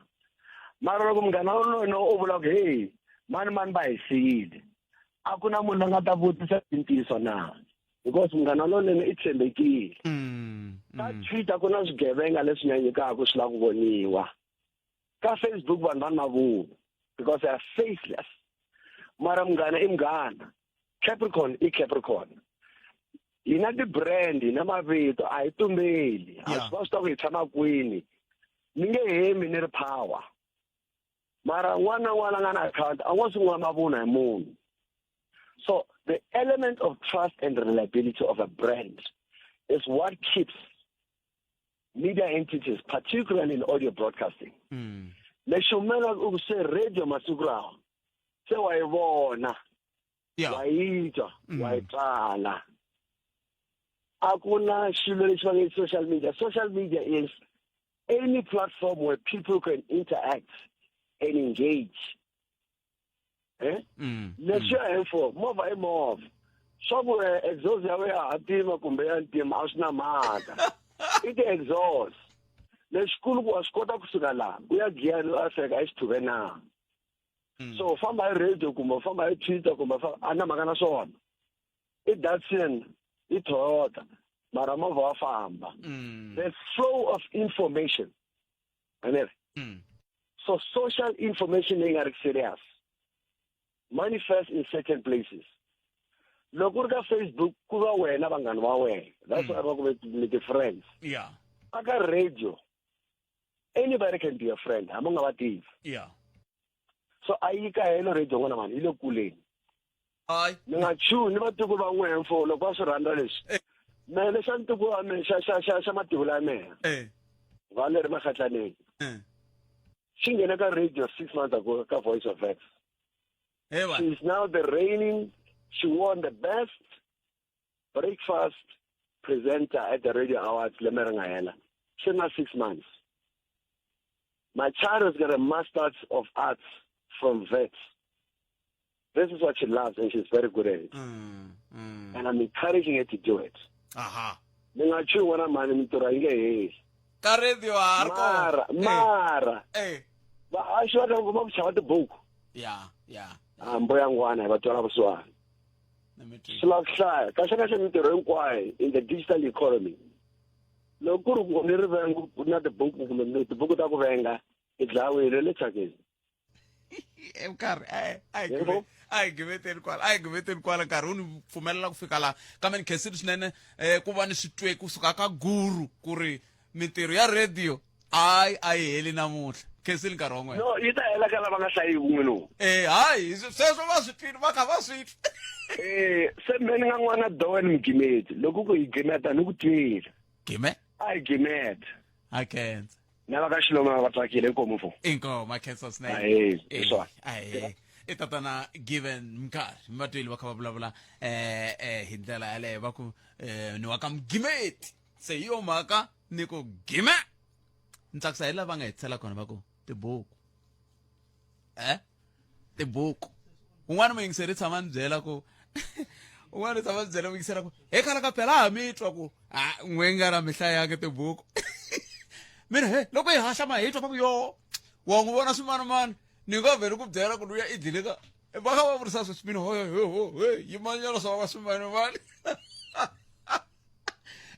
mara loko munghana wena u vula ku hey mani mani va hi siyile a ku na munhu la nga ta vutisa i ntiyiso na because munghana lonene i tshembekile ka Twitter ku na swigevenga leswi nyanyukaka swi lava ku voniwa ka Facebook vanhu va na mavunwa because they are faceless mara munghana i munghana Capricorn i Capricorn hi na ti-brand hi na mavito a hi tumbeli a swi va swi ta ku hi tshama kwini ni nge hemi ni ri power mara n'wana na n'wana a nga na account a ngo sungula mavunwa hi munhu so the element of trust and reliability of a brand is what keeps media entities particularly in audio broadcasting lexi humelelaka i ku se radio masiku lawa se wa yi vona wa yi twa wa yi tsala a ku na xilo lexi va nge social media social media is any platform where people can interact and engage eh leswiya hinfo movha i movha swa ku exhaust ya ya hatima kumbe ya ntima a swi na mhaka i ti-exhaust lexikulu ku wa swi kota kusuka laha u ya giyani u ya fika exithuve na so famba hi radio kumbe famba hi Twitter kumbe a na mhaka na swona i Datsun i Toyota mara movha wa famba the flow of information anele so social information leyi nga ri serious manifest in certain places loko u ri ka Facebook ku va wena vanghana va wena that's why va ku mi ti-friends aka radio anybody can be a friend hambi u nga va tivi So a yi kahelo radio n'wana mani yi le kuleni. Hayi. Ni nga chuhi ni vatukulu va n'wehe mfo loko va swi rhandza leswi. Mehe lexa ntukulu wa mehe xa xa xa xa mativula ya mehe. Va le ri makhatlaneni. Xi nghene ka radio 6 months ago ka Voice of X. Hey, She is now the reigning, she won the best breakfast presenter at the Radio Awards lembe ri nga hela. Swi na 6 months. My child has got a master's of arts from VETS. This is what she loves and she's very good at it. And I'm encouraging her to do it. Aha. Ni nga chuhi n'wana mhani mintirho yi nge heli. Ka radio a ri Mara, mara. Eh. Vahaxi va ta va ku xava tibuku. Ya, ya. A mboya ngwana hi va twela vusiwana. Swi lava ku hlaya. Kahle kahle mintirho hinkwayo in the digital economy. Loko ku ri ku ni rivengo ku na tibuku kumbe tibuku ta ku venga i dlawile le thyakeni. Nkarhi a hi giveteni kwala, a hi giveteni kwala, nkarhi wu ni pfumelela ku fika laha, kambe ni khensile swinene ku va ni swi twe kusuka ka guru ku ri mintirho ya radio hayi a yi heli namuntlha. Khensile nkarhi wa n'wena. No, yi ta hela ka lava nga hlayi wun'we lowu. Hayi, sweswo va swi twile, va kha va swi twa. Se me ni nga n'wana Dowen Mgimeti, loko ku hi gimeta ni ku twile. Gime? A hi gimeta. A khensa. Na va ka Xiloma va tsakile, inkomu mfo. Inkomu, a khensa swinene. Ahee, hi swona. Ahee. I tatana Given Mkhari, mi va twile va kha va vulavula hi ndlela yaleyo, va ku ni wa ka Mgimeti. Se hi yo mhaka ni ku gime. Ni tsakisa hi lava nga hi tsela kona va ku tibuku. Tibuku. Un'wana muyingiseri tshama ni byela ku un'wana tshama ni byela muyingiseri ku he khale ka phela ha mi twa ku a n'we nga ra mi hlayanga tibuku. Mina he loko hi haxa ma hi twa va ku yo wa n'wi vona swimanimani ni nga vheli ku byela ku luya i dlile ka va kha va vurisa sweswi mina hoyo ho ho he yimanyana swa va swimanimani.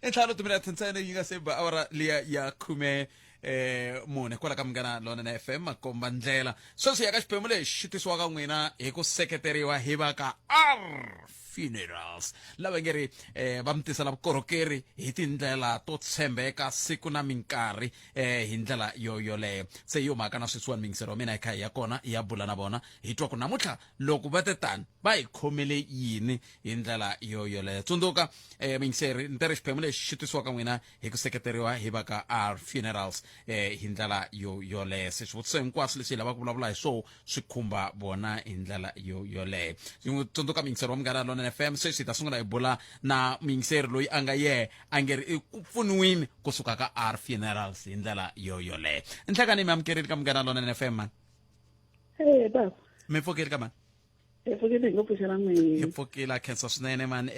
I ntlhanu timinete ntsena yi nga se ba awara liya ya khume mune kwala ka Munghana Lonene FM makomba ndlela. Sweswi ya ka xiphemu lexi xi tisiwaka n'wina hi ku seketeriwa hi va ka R Funerals, lava nge ri va mi tisela vukorhokeri hi tindlela to tshembeka siku na minkarhi hi ndlela yo yoleyo. Se hi yo mhaka na sweswiwani miyingiselo wa mina hi kha hi ya kona hi ya bula na vona hi twa ku namuntlha loko va te tani va hi khomele yini hi ndlela yo yoleyo. Tsundzuka miyingiseri ni tere xiphemu lexi xi tisiwaka n'wina hi ku seketeriwa hi va ka R Funerals hi ndlela yo yoleyo. Se swivutiso hinkwaswo leswi hi lavaka ku vulavula hi swoho swi khumba vona hi ndlela yo yoleyo. Tsundzuka muyingiseri wa Munghana Lonene FM, sweswi hi ta sungula hi bula na muyingiseri loyi a nga yehe a nge ri i ku pfuniwini kusuka ka R Funerals hi ndlela yo yoleyo. Nhlekani mi amukerile ka Munghana Lonene FM mani. Hey, baba. Mi pfukile ka mani? Hi pfukile hi ngo pfuxela n'wini. Hi pfukile, a khensa swinene mani.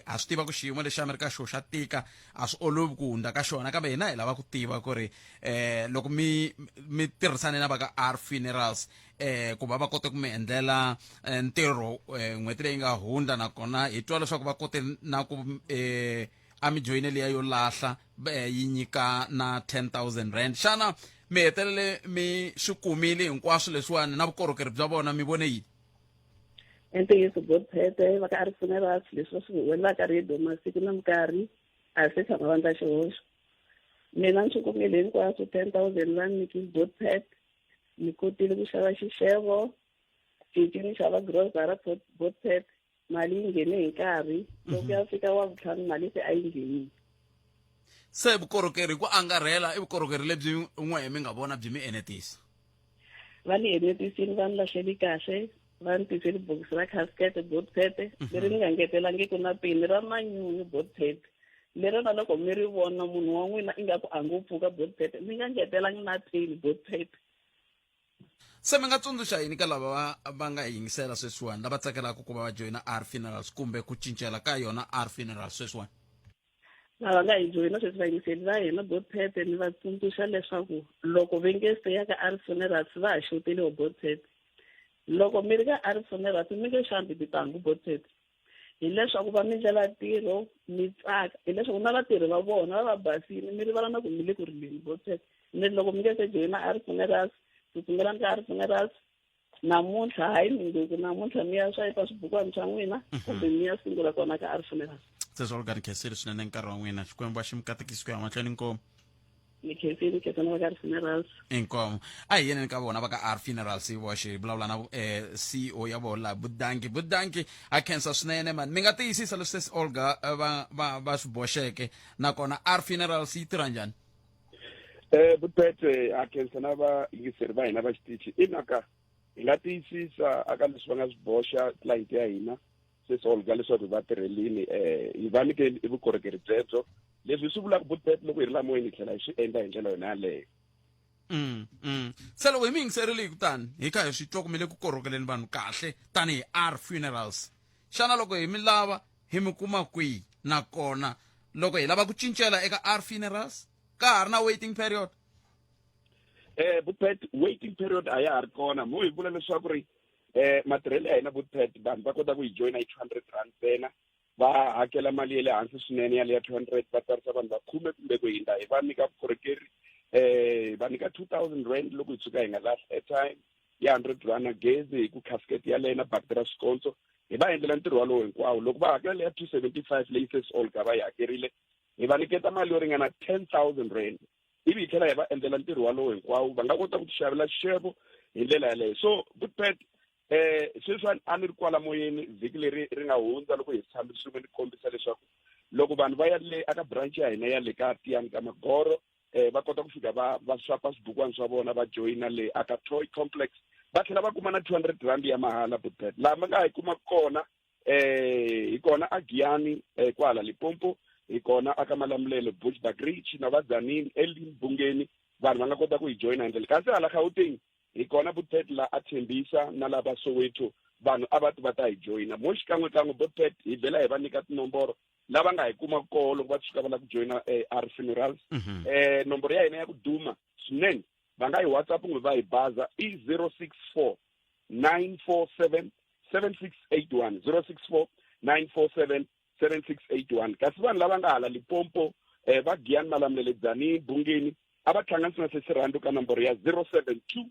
A swi tiva ku xiyimo lexi a mi ri ka xona xa tika, a swi olovi ku hundza ka xona, kambe hina hi lava ku tiva ku ri loko mi tirhisane na va ka R Funerals ku va va kote ku mi endlela ntirho n'hweti leyi nga hundza, nakona hi twa leswaku va kote na ku a mi joyine liya yo lahla yi nyika na 10000 rand. Xana mi hetelele mi swi kumile hinkwaswo leswiwani na vukorhokeri bya vona mi vone yini? I ntiyiso Godphete va ka R Funerals leswi va swi huwelelaka radio masiku na minkarhi a se tshama va endla xihoxo. Mina ni swi kumile hinkwaswo 10000 va ni nyikile Godphete, ni kotile ku xava xixevo, cinci ni xava grocery Godphete, mali yi nghene hi nkarhi. Loko ya fika wa vutlhanu mali se a yi nghenile. Se vukorhokeri hi ku angarhela i vukorhokeri lebyi n'wehe mi nga vona byi mi enetisa? Va ni enetisile, va ni lahleli kahle, va ni tiseli bokisi ra casket Godphete leri ni nga ngetelangiki na pini ra manyunyu Godphete, lero na loko mi ri vona munhu wa n'wina ingaku a ngo pfuka Godphete, mi nga ngetelangi na pini Godphete. Se mi nga tsundzuxa yini ka lava va nga yingisela sweswiwani, lava tsakelaka ku va va joyina R Funerals kumbe ku cincela ka yona R Funerals sweswiwani? Lava nga hi joyina sweswi vayingiseli va hina Godphete, ni va tsundzuxa leswaku loko va nge se ya ka R Funerals va ha xoteriwa Godphete. Loko mi ri ka R Funerals mi nge xambi tintangu Godphete, hileswaku va mi ndlela ntirho mi tsaka, hileswaku na vatirhi va vona va va basile, mi rivala na ku mi le ku rileni Godphete. Ni loko mi nge se joyina R Funerals, tsutsumelani ka R Funerals namuntlha, hayi mundzuku, namuntlha mi ya swayipa swibukwani swa n'wina kumbe mi ya sungula kona ka R Funerals. Se swa lugani khensile swinene nkarhi wa n'wina, Xikwembu a xi mi katekisi ku ya mahlweni. Inkomu. Ni khensile khensa na va ka funerals. Inkomu. A hi yeneni ka vona va ka R Funerals hi voxe hi vulavula na eh, CEO ya vona laha Budanki. Budanki a khensa swinene mani. Mi nga tiyisisa leswi sesi Olga eh, va va va swi boxeke nakona R Funerals yi tirha njhani? Eh Butete a khensa na vayingiseri va hina va xitichi i mhaka hi nga tiyisisa aka leswi va nga swi boxa client ya hina sesi Olga leswaku va tirhelini eh hi va nyike i vukorhokeri byebyo leswi swi vulaka Butete loko hi ri la moyeni hi tlhela hi swi endla hi ndlela yona yaleyo Mm, mm. se loko hi mi yingiserile kutani hi kha hi swi twa ku mi le ku korhokeleni vanhu kahle tanihi R Funerals xana loko hi mi lava hi mi kuma kwihi nakona loko hi lava ku cincela eka R Funerals ka ha ri na waiting period eh Butpet waiting period a ya ha ri kona mo hi vula leswaku ri eh matirhelo ya hina Butpet vanhu va kota ku yi joyina hi 200 rand ntsena va hakela mali ya le hansi swinene ya le ya 200 va tsarisa vanhu va khume kumbe ku hindza hi va nyika vukorhokeri eh va nyika 2000 rand loko hi tshuka hi nga lahli airtime ya 100 rand na gezi hi ku casket yaleyo na bakiti ra swikondzo hi va endlela ntirho walowo hinkwawo loko va hakela leya 275 leyi sesi Olga va yi hakerile hi va nyiketa mali yo ringana 10000 rand ivi hi tlhela hi va endlela ntirho walowo hinkwawo va nga kota ku tixavela xixevo hi ndlela yaleyo so Butpet eh sweswi a ni ri kwala moyeni vhiki leri ri nga hundza loko hi tshame swin'we ni kombisa leswaku loko vanhu va ya le aka branch ya hina ya le ka Tiyani ka Magoro eh va kota ku fika va va swapa swibukwani swa vona va joyina le aka Toy Complex va tlhela va kuma na 200 rand ya mahala Butpet laha va nga yi kuma kona eh hi kona a Giyani eh, kwala Limpopo hi kona aka Malamulele Bushbuckridge na va Tzaneen Elim Bungeni vanhu va nga kota ku hi joyina hi ndlela kasi hala Gauteng hi kona Butpet la a tshembisa na lava Soweto vanhu a va ti va ta hi joyina mo xikan'wekan'we Butpet hi vhela hi va nyika tinomboro lava nga hi kuma koho loko va tshuka va lava ku joyina eh, R Funerals eh nomboro ya hina ya ku duma swinene va nga yi WhatsApp kumbe va hi baza i 064 947 7681 064 947 7681 kasi vanhu lava nga hala Limpopo eh, va Giyani Malamulele Dzanini Bungeni a va hlanganisi na Sesi ka nomboro ya 072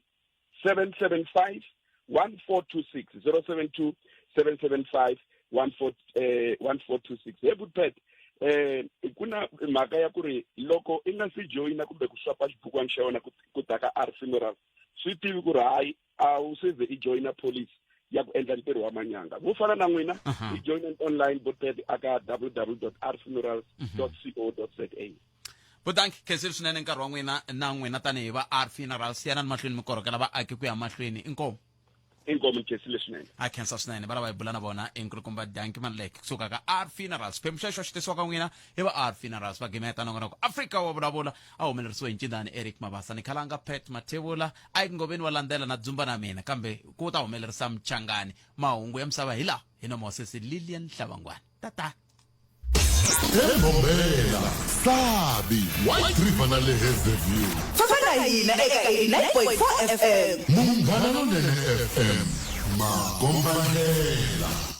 775 1426 072 775 14 eh, 1426 he Butpet eh ku na mhaka ya ku ri loko i nga si joyina kumbe ku swapa xibukwana xa wena ku ta ka R funeral swi tivi ku ri hayi a wu se ze i joyina police ya ku endla ntirho wa manyanga vo fana na n'wina i joyina online Butpet aka www rfunerals co za Budanki khensile swinene nkarhi wa n'wina na n'wina tanihi va R Funerals yanani mahlweni mi korhokela vaaki ku ya mahlweni inkomu inkomu khensile swinene a khensa swinene va lava hi bula na vona i nkulukumba Danki Maluleke kusuka ka R Funerals xiphemu xexo xi tisiwa ka n'wina hi va R Funerals va gimeta nongonoko Afrika wa vulavula a humelerisiwe hi ncindani Eric Mabasa ni khalanga Pat Mathebula a ngoveni wa landzela na dzumba na mina kambe ku ta humelerisa mchangani mahungu ya misava hi laha hi nomo wa sesi Lilian Hlavangwani tata Mbombela, Sabi, White River na le Hazyview. Famba na hina eka 89.4 FM. Munghana Lonene FM, makombandlela.